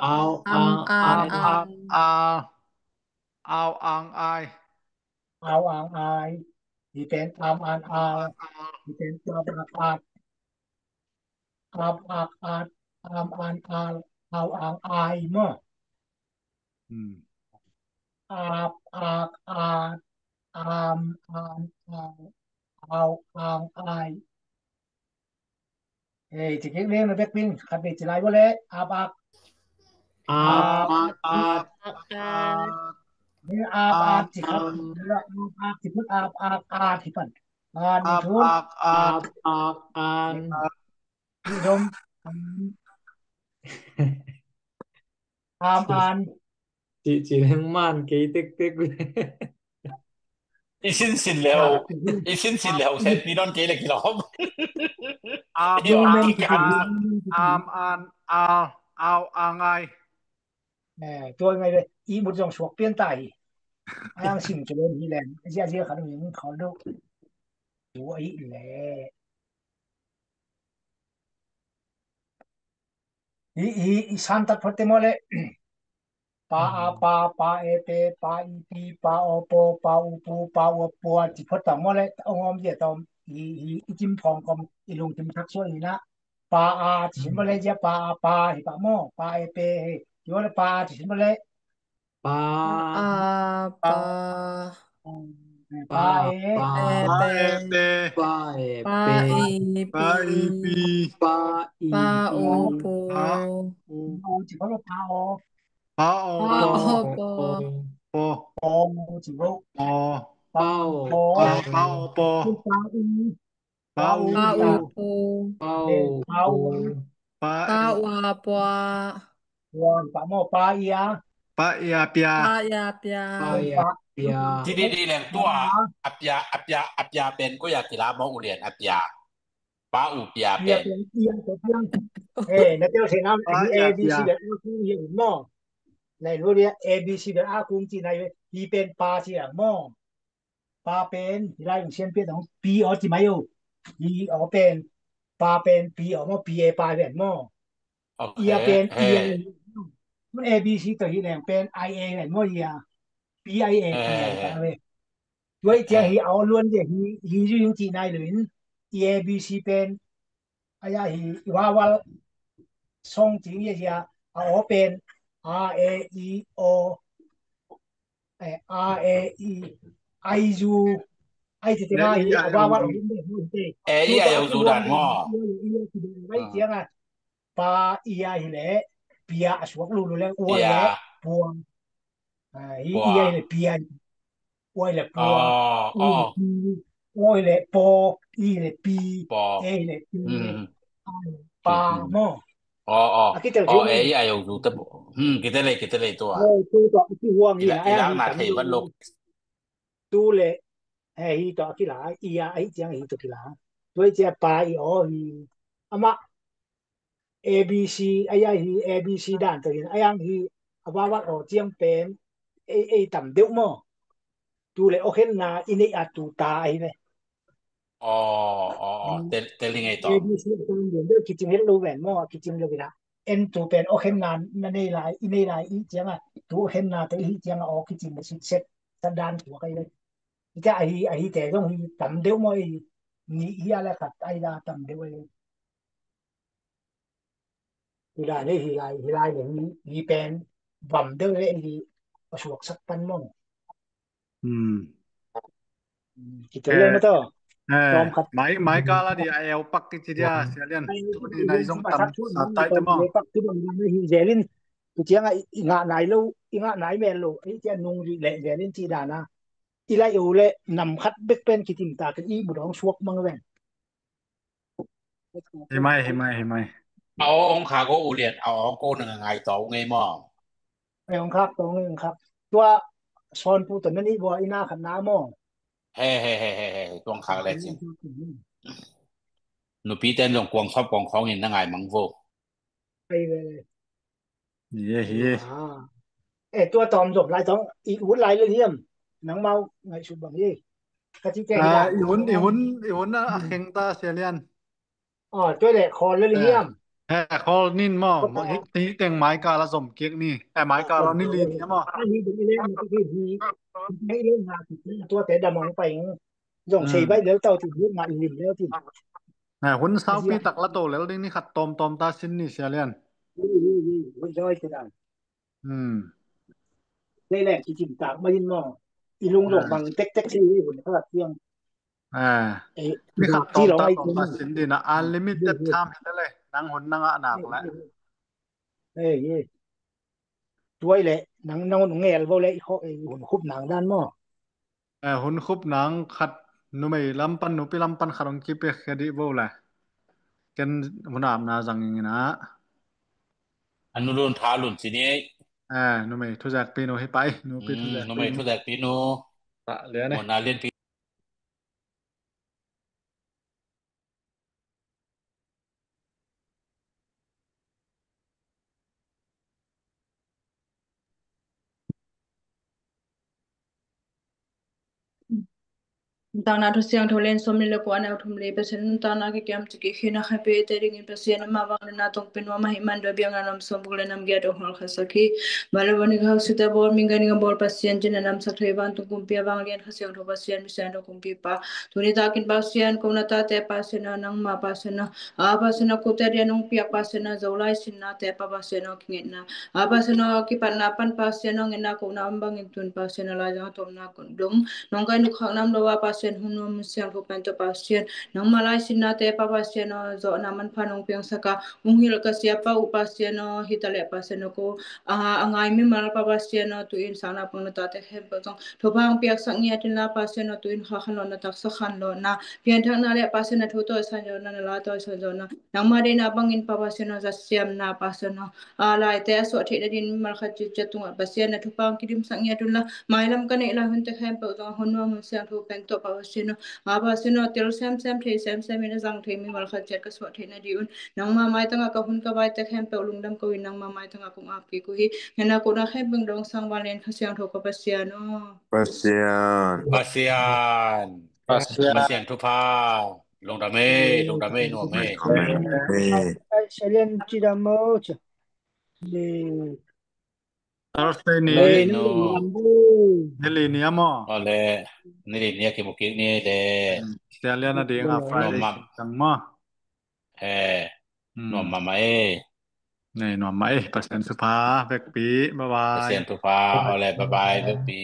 Au, ang, ai. Au, ang, ai. Au, ang, ai. Hih pen am, an, al. Hih pen ap, ak, at. Ap, ak, at. Am, an, al. Au, ang, ai maw. Ap, ak, at. Am, an, al. Au, ang, ai. Hei, ci kik ding na bek pin. Khat vei ci lai bo le. Ap, ak. Ap, ak, at. Ap, ak, ci khat. Ap, ak, ci khat. Ap, ak, at ci pan. An, ap, ak, at. Ap, ak, an. Dom. Am, an. Ci, ci leng man kei tektek. I sinsin leu, i sinsin leu, sen pi don kei le kilawm. Am, an, al, au, ang, ai. Tua ngai le, i mut zong suak pian ta hi. Ang sin cu len hi len, zia zia khan min khol do. Tua hi le. Hi, hi, i san tat phot te maw le. Pa a pa, pa e pe, pa i pi, pa o po, pa u pu, pa u a pua, ci phot ta maw le, ong om zia ta om. Hi, hi, i cim phawng kom, i lungcim thak sual hi na. Pa a, ci sin maw le, zia pa a pa, hi pa maw, pa e pe, hi. Ci maw le, pa a, ci sin maw le. Pa. Pa a, pa. Pa e. Pa e, pe. Pa e, pe. Pa i, pi. Pa i, pi. Pa u, pu. Pa u. Pa o. Pa o, po. Po. Po. Po, ci bo. Po. Pa o, po. Pa o, po. Pa i. Pa u, pu. Pa u, pu. Pa u, pua. Pua, pa maw, pa i a. Pa i a, pia. Pa i a, pia. Pa i a, pia. Ci di di leng tua. A pia, a pia, a pia pen ko ya kila maw, u lian, a pia. Pa u pia pen. Pia pen, i a pen. Eh, na tel se nam, a b c bel a kung hi maw. Nai lo dia a b c bel a kung ci nai hi pen pa ci a maw. Pa pen, hi lai ung sian pia dong, pi o ci mai o. Pi o pen, pa pen, pi o maw, pi e pa pen maw. I a pen, i a. Mun a b c to hi leng pen, i a pen maw i a. Pi i a, pi i a pen. Tua i cia hi a o luan dia hi, hi zu yung ci nai luin. I a b c pen, a ya hi, i wa wal song ci i a cia, a o pen, a e i o. A, e, i, ai zu, ai te te ma i, a wa wa ro him de hu te. E, i, ai zu dan mo. I, i, ai te ma. Pa, i, ai le, pia, a suak lu lu le, ua le, pua. A, i, i, ai le, pia. Ua le, pua. O, o. Ua le, po, i le, pi. Po. E le, pi. Ai, pa, mo. O, o. A kitel, o, e, i, ai, o, zu te bo. Hmm, kitel le, kitel le, tua. O, tu, tua, ki huang i, i, la, i, la, na thei van lo. Tu le, e, hi, tua, kila, i, a, ai, ciang, hi, tua, kila. Tua, i, cia, pa, i, o, hi. Ama, A B C, ai, ai, hi, A B C dan, tua, hin, ai, ang, hi, a, wa, wa, o, ciang, pen, e, e, tam, deuh, mo. Tu le, o, khen, na, i, nei, a, tu, ta, ai, ne. Aw, aw, aw, tel, tel ding ei tawh. A B C a tang lian deuh kicing het lo ven maw, a kicing lo ina. En tu pen awkhenna na nei lai, i nei lai i cianga, tu awkhenna te i hi cianga aw kicing lo sit set, sa dan tu kai lo. Ita ahi, ahi te zong hi tam deuh maw i, ni hi a le khat ai la tam deuh ai. Hi lai le hi lai, hi lai le hi, hi pen vam deuh le hi a suaksak pan maw. Hmm. Kitel leng maw taw. Tawm khat. Mai, mai kal a di a eu pak kici dia, Sia Lian. Tuni nai zong tam sa tai ta maw. Pak kidong ding hi zelin. Kiciang a i ngah nai lo, i ngah nai mel lo. Ei cia nung ri le zelin ci dana. I lai eu le nam khat bek pen kitim ta ka i mu dong suak mang ven. Hi mai, hi mai, hi mai. A aw ong khak aw u lian, a aw ong ko nang a ngai tawh ngei maw. Ai ong khak tawh ngei ong khak. Tua sawn pu tawh na nih bua i na khat na maw. He, he, he, he, he, tuang khak le cin. Nupi ten zong kuang khop kuang khawng in na ngai mang vo. Ai ve. Hi, hi. Eh, tua tawm zom lai tawng i ut lai lel hiam? Nangmau ngaihsut bang hi. Ka ci keng da. I hun, i hun, i hun a kheng ta Sia Lian. Ah, tua le khawl lel hiam? Eh, khawl nin maw. Hi teng mai kal a zom kik ni. Eh, mai kal a ni li ni maw. Ni ding i leng ni i leng ha tua te da mong pai. Zong sei bai lel tau ti hi nga i lim lel ti. Hun saupi tak la to lel ding ni khat tawmtawm ta sin ni Sia Lian. Lei leng kicim tak ma in maw. I lung zong bang tektek si hun khat tiang. Ni khat tawm ta tawm ta sin ding na unlimited time hi le le nang hun nang a nak le. Tuai le nang nang hun ngel vo le i hun khup nang dan maw. Eh, hun khup nang khat numei lam pan nupi lam pan khat hong kipia khia dih vo lai. Ken hun apna zang ing ina. A nu lun pha lun ci ni. Eh, numei thuzak pi nu hi pai, nupi thuzak pi nu. Numei thuzak pi nu. Ta lian eh. Mona lian pi. Nuntakna thu siangtho lian sawm ni le kua neu thum le Pasian nuntakna kikiam ciki khina khapi te dingin Pasian ama vang le na tong pen wama hi man dua biang na nam sawm buk le nam giat ong hol khasak hi. Balaboni khau sita bol mingga ninga bol Pasian cina nam sak thei vang tung kumpi a vang lian kha siangtho Pasian mi siangtho kumpi pa. Tuni takin Pasian kona tate Pasian a nangma Pasian a a Pasian a kute dia nong piak Pasian a zolai sinna te pa Pasian a kingetna a Pasian a kipatna pan Pasian a ngetna kona om bangin tun Pasian a laizang a tomna dong nong kai nuk khak nam lo a Pasian hun nuam siang thu pen to Pasian nangma lai sinna te pa Pasian a zawhna manpha nong piang saka ung hil ka sia pa uh Pasian a hita le Pasian a ko a ngai mimal pa Pasian a tu in sangna pang na tate khem pa zong Thupha hong piaksak ngiat inla Pasian aw tu in kha khan lawhna taksa khan lawhna pianthakna le Pasian a thu tawisan zawhna na la tawisan zawhna nangma deihna bangin pa Pasian aw zat siamna Pasian aw a laite a suah theihna din mimal khat ciatciat tungah Pasian a thupha hong kidimsak ngiat unla mailam ka neih lai hunte khempeuh zong a hun nuam hun siangtho pen tawh pa Pasian aw a Pasian aw tel semsem thei semsem in a zang thei mimal khat ciat ka suah theihna dih un nangma maitangah ka hun ka baite khempeuh lungdam ko in nangma maitangah kong ap kik uh hi. Hena kona khempeuh dong sang vanlian Kha Siangtho ka Pasian aw. Pasian. Pasian. Pasian. Pasian thupha. Lungdam e, lungdam e, nuam e. Amen. Amen. Ai, Salian cidam aw. Thursday ni. Nili ni a maw. Ole. Nili ni a kibukik ni le. Salian a ding a Friday tang maw. He. Nuam mahmah e. Nei nuam mah e. Pasian thupha vekpi. Bye bye. Pasian thupha. Ole bye bye vekpi.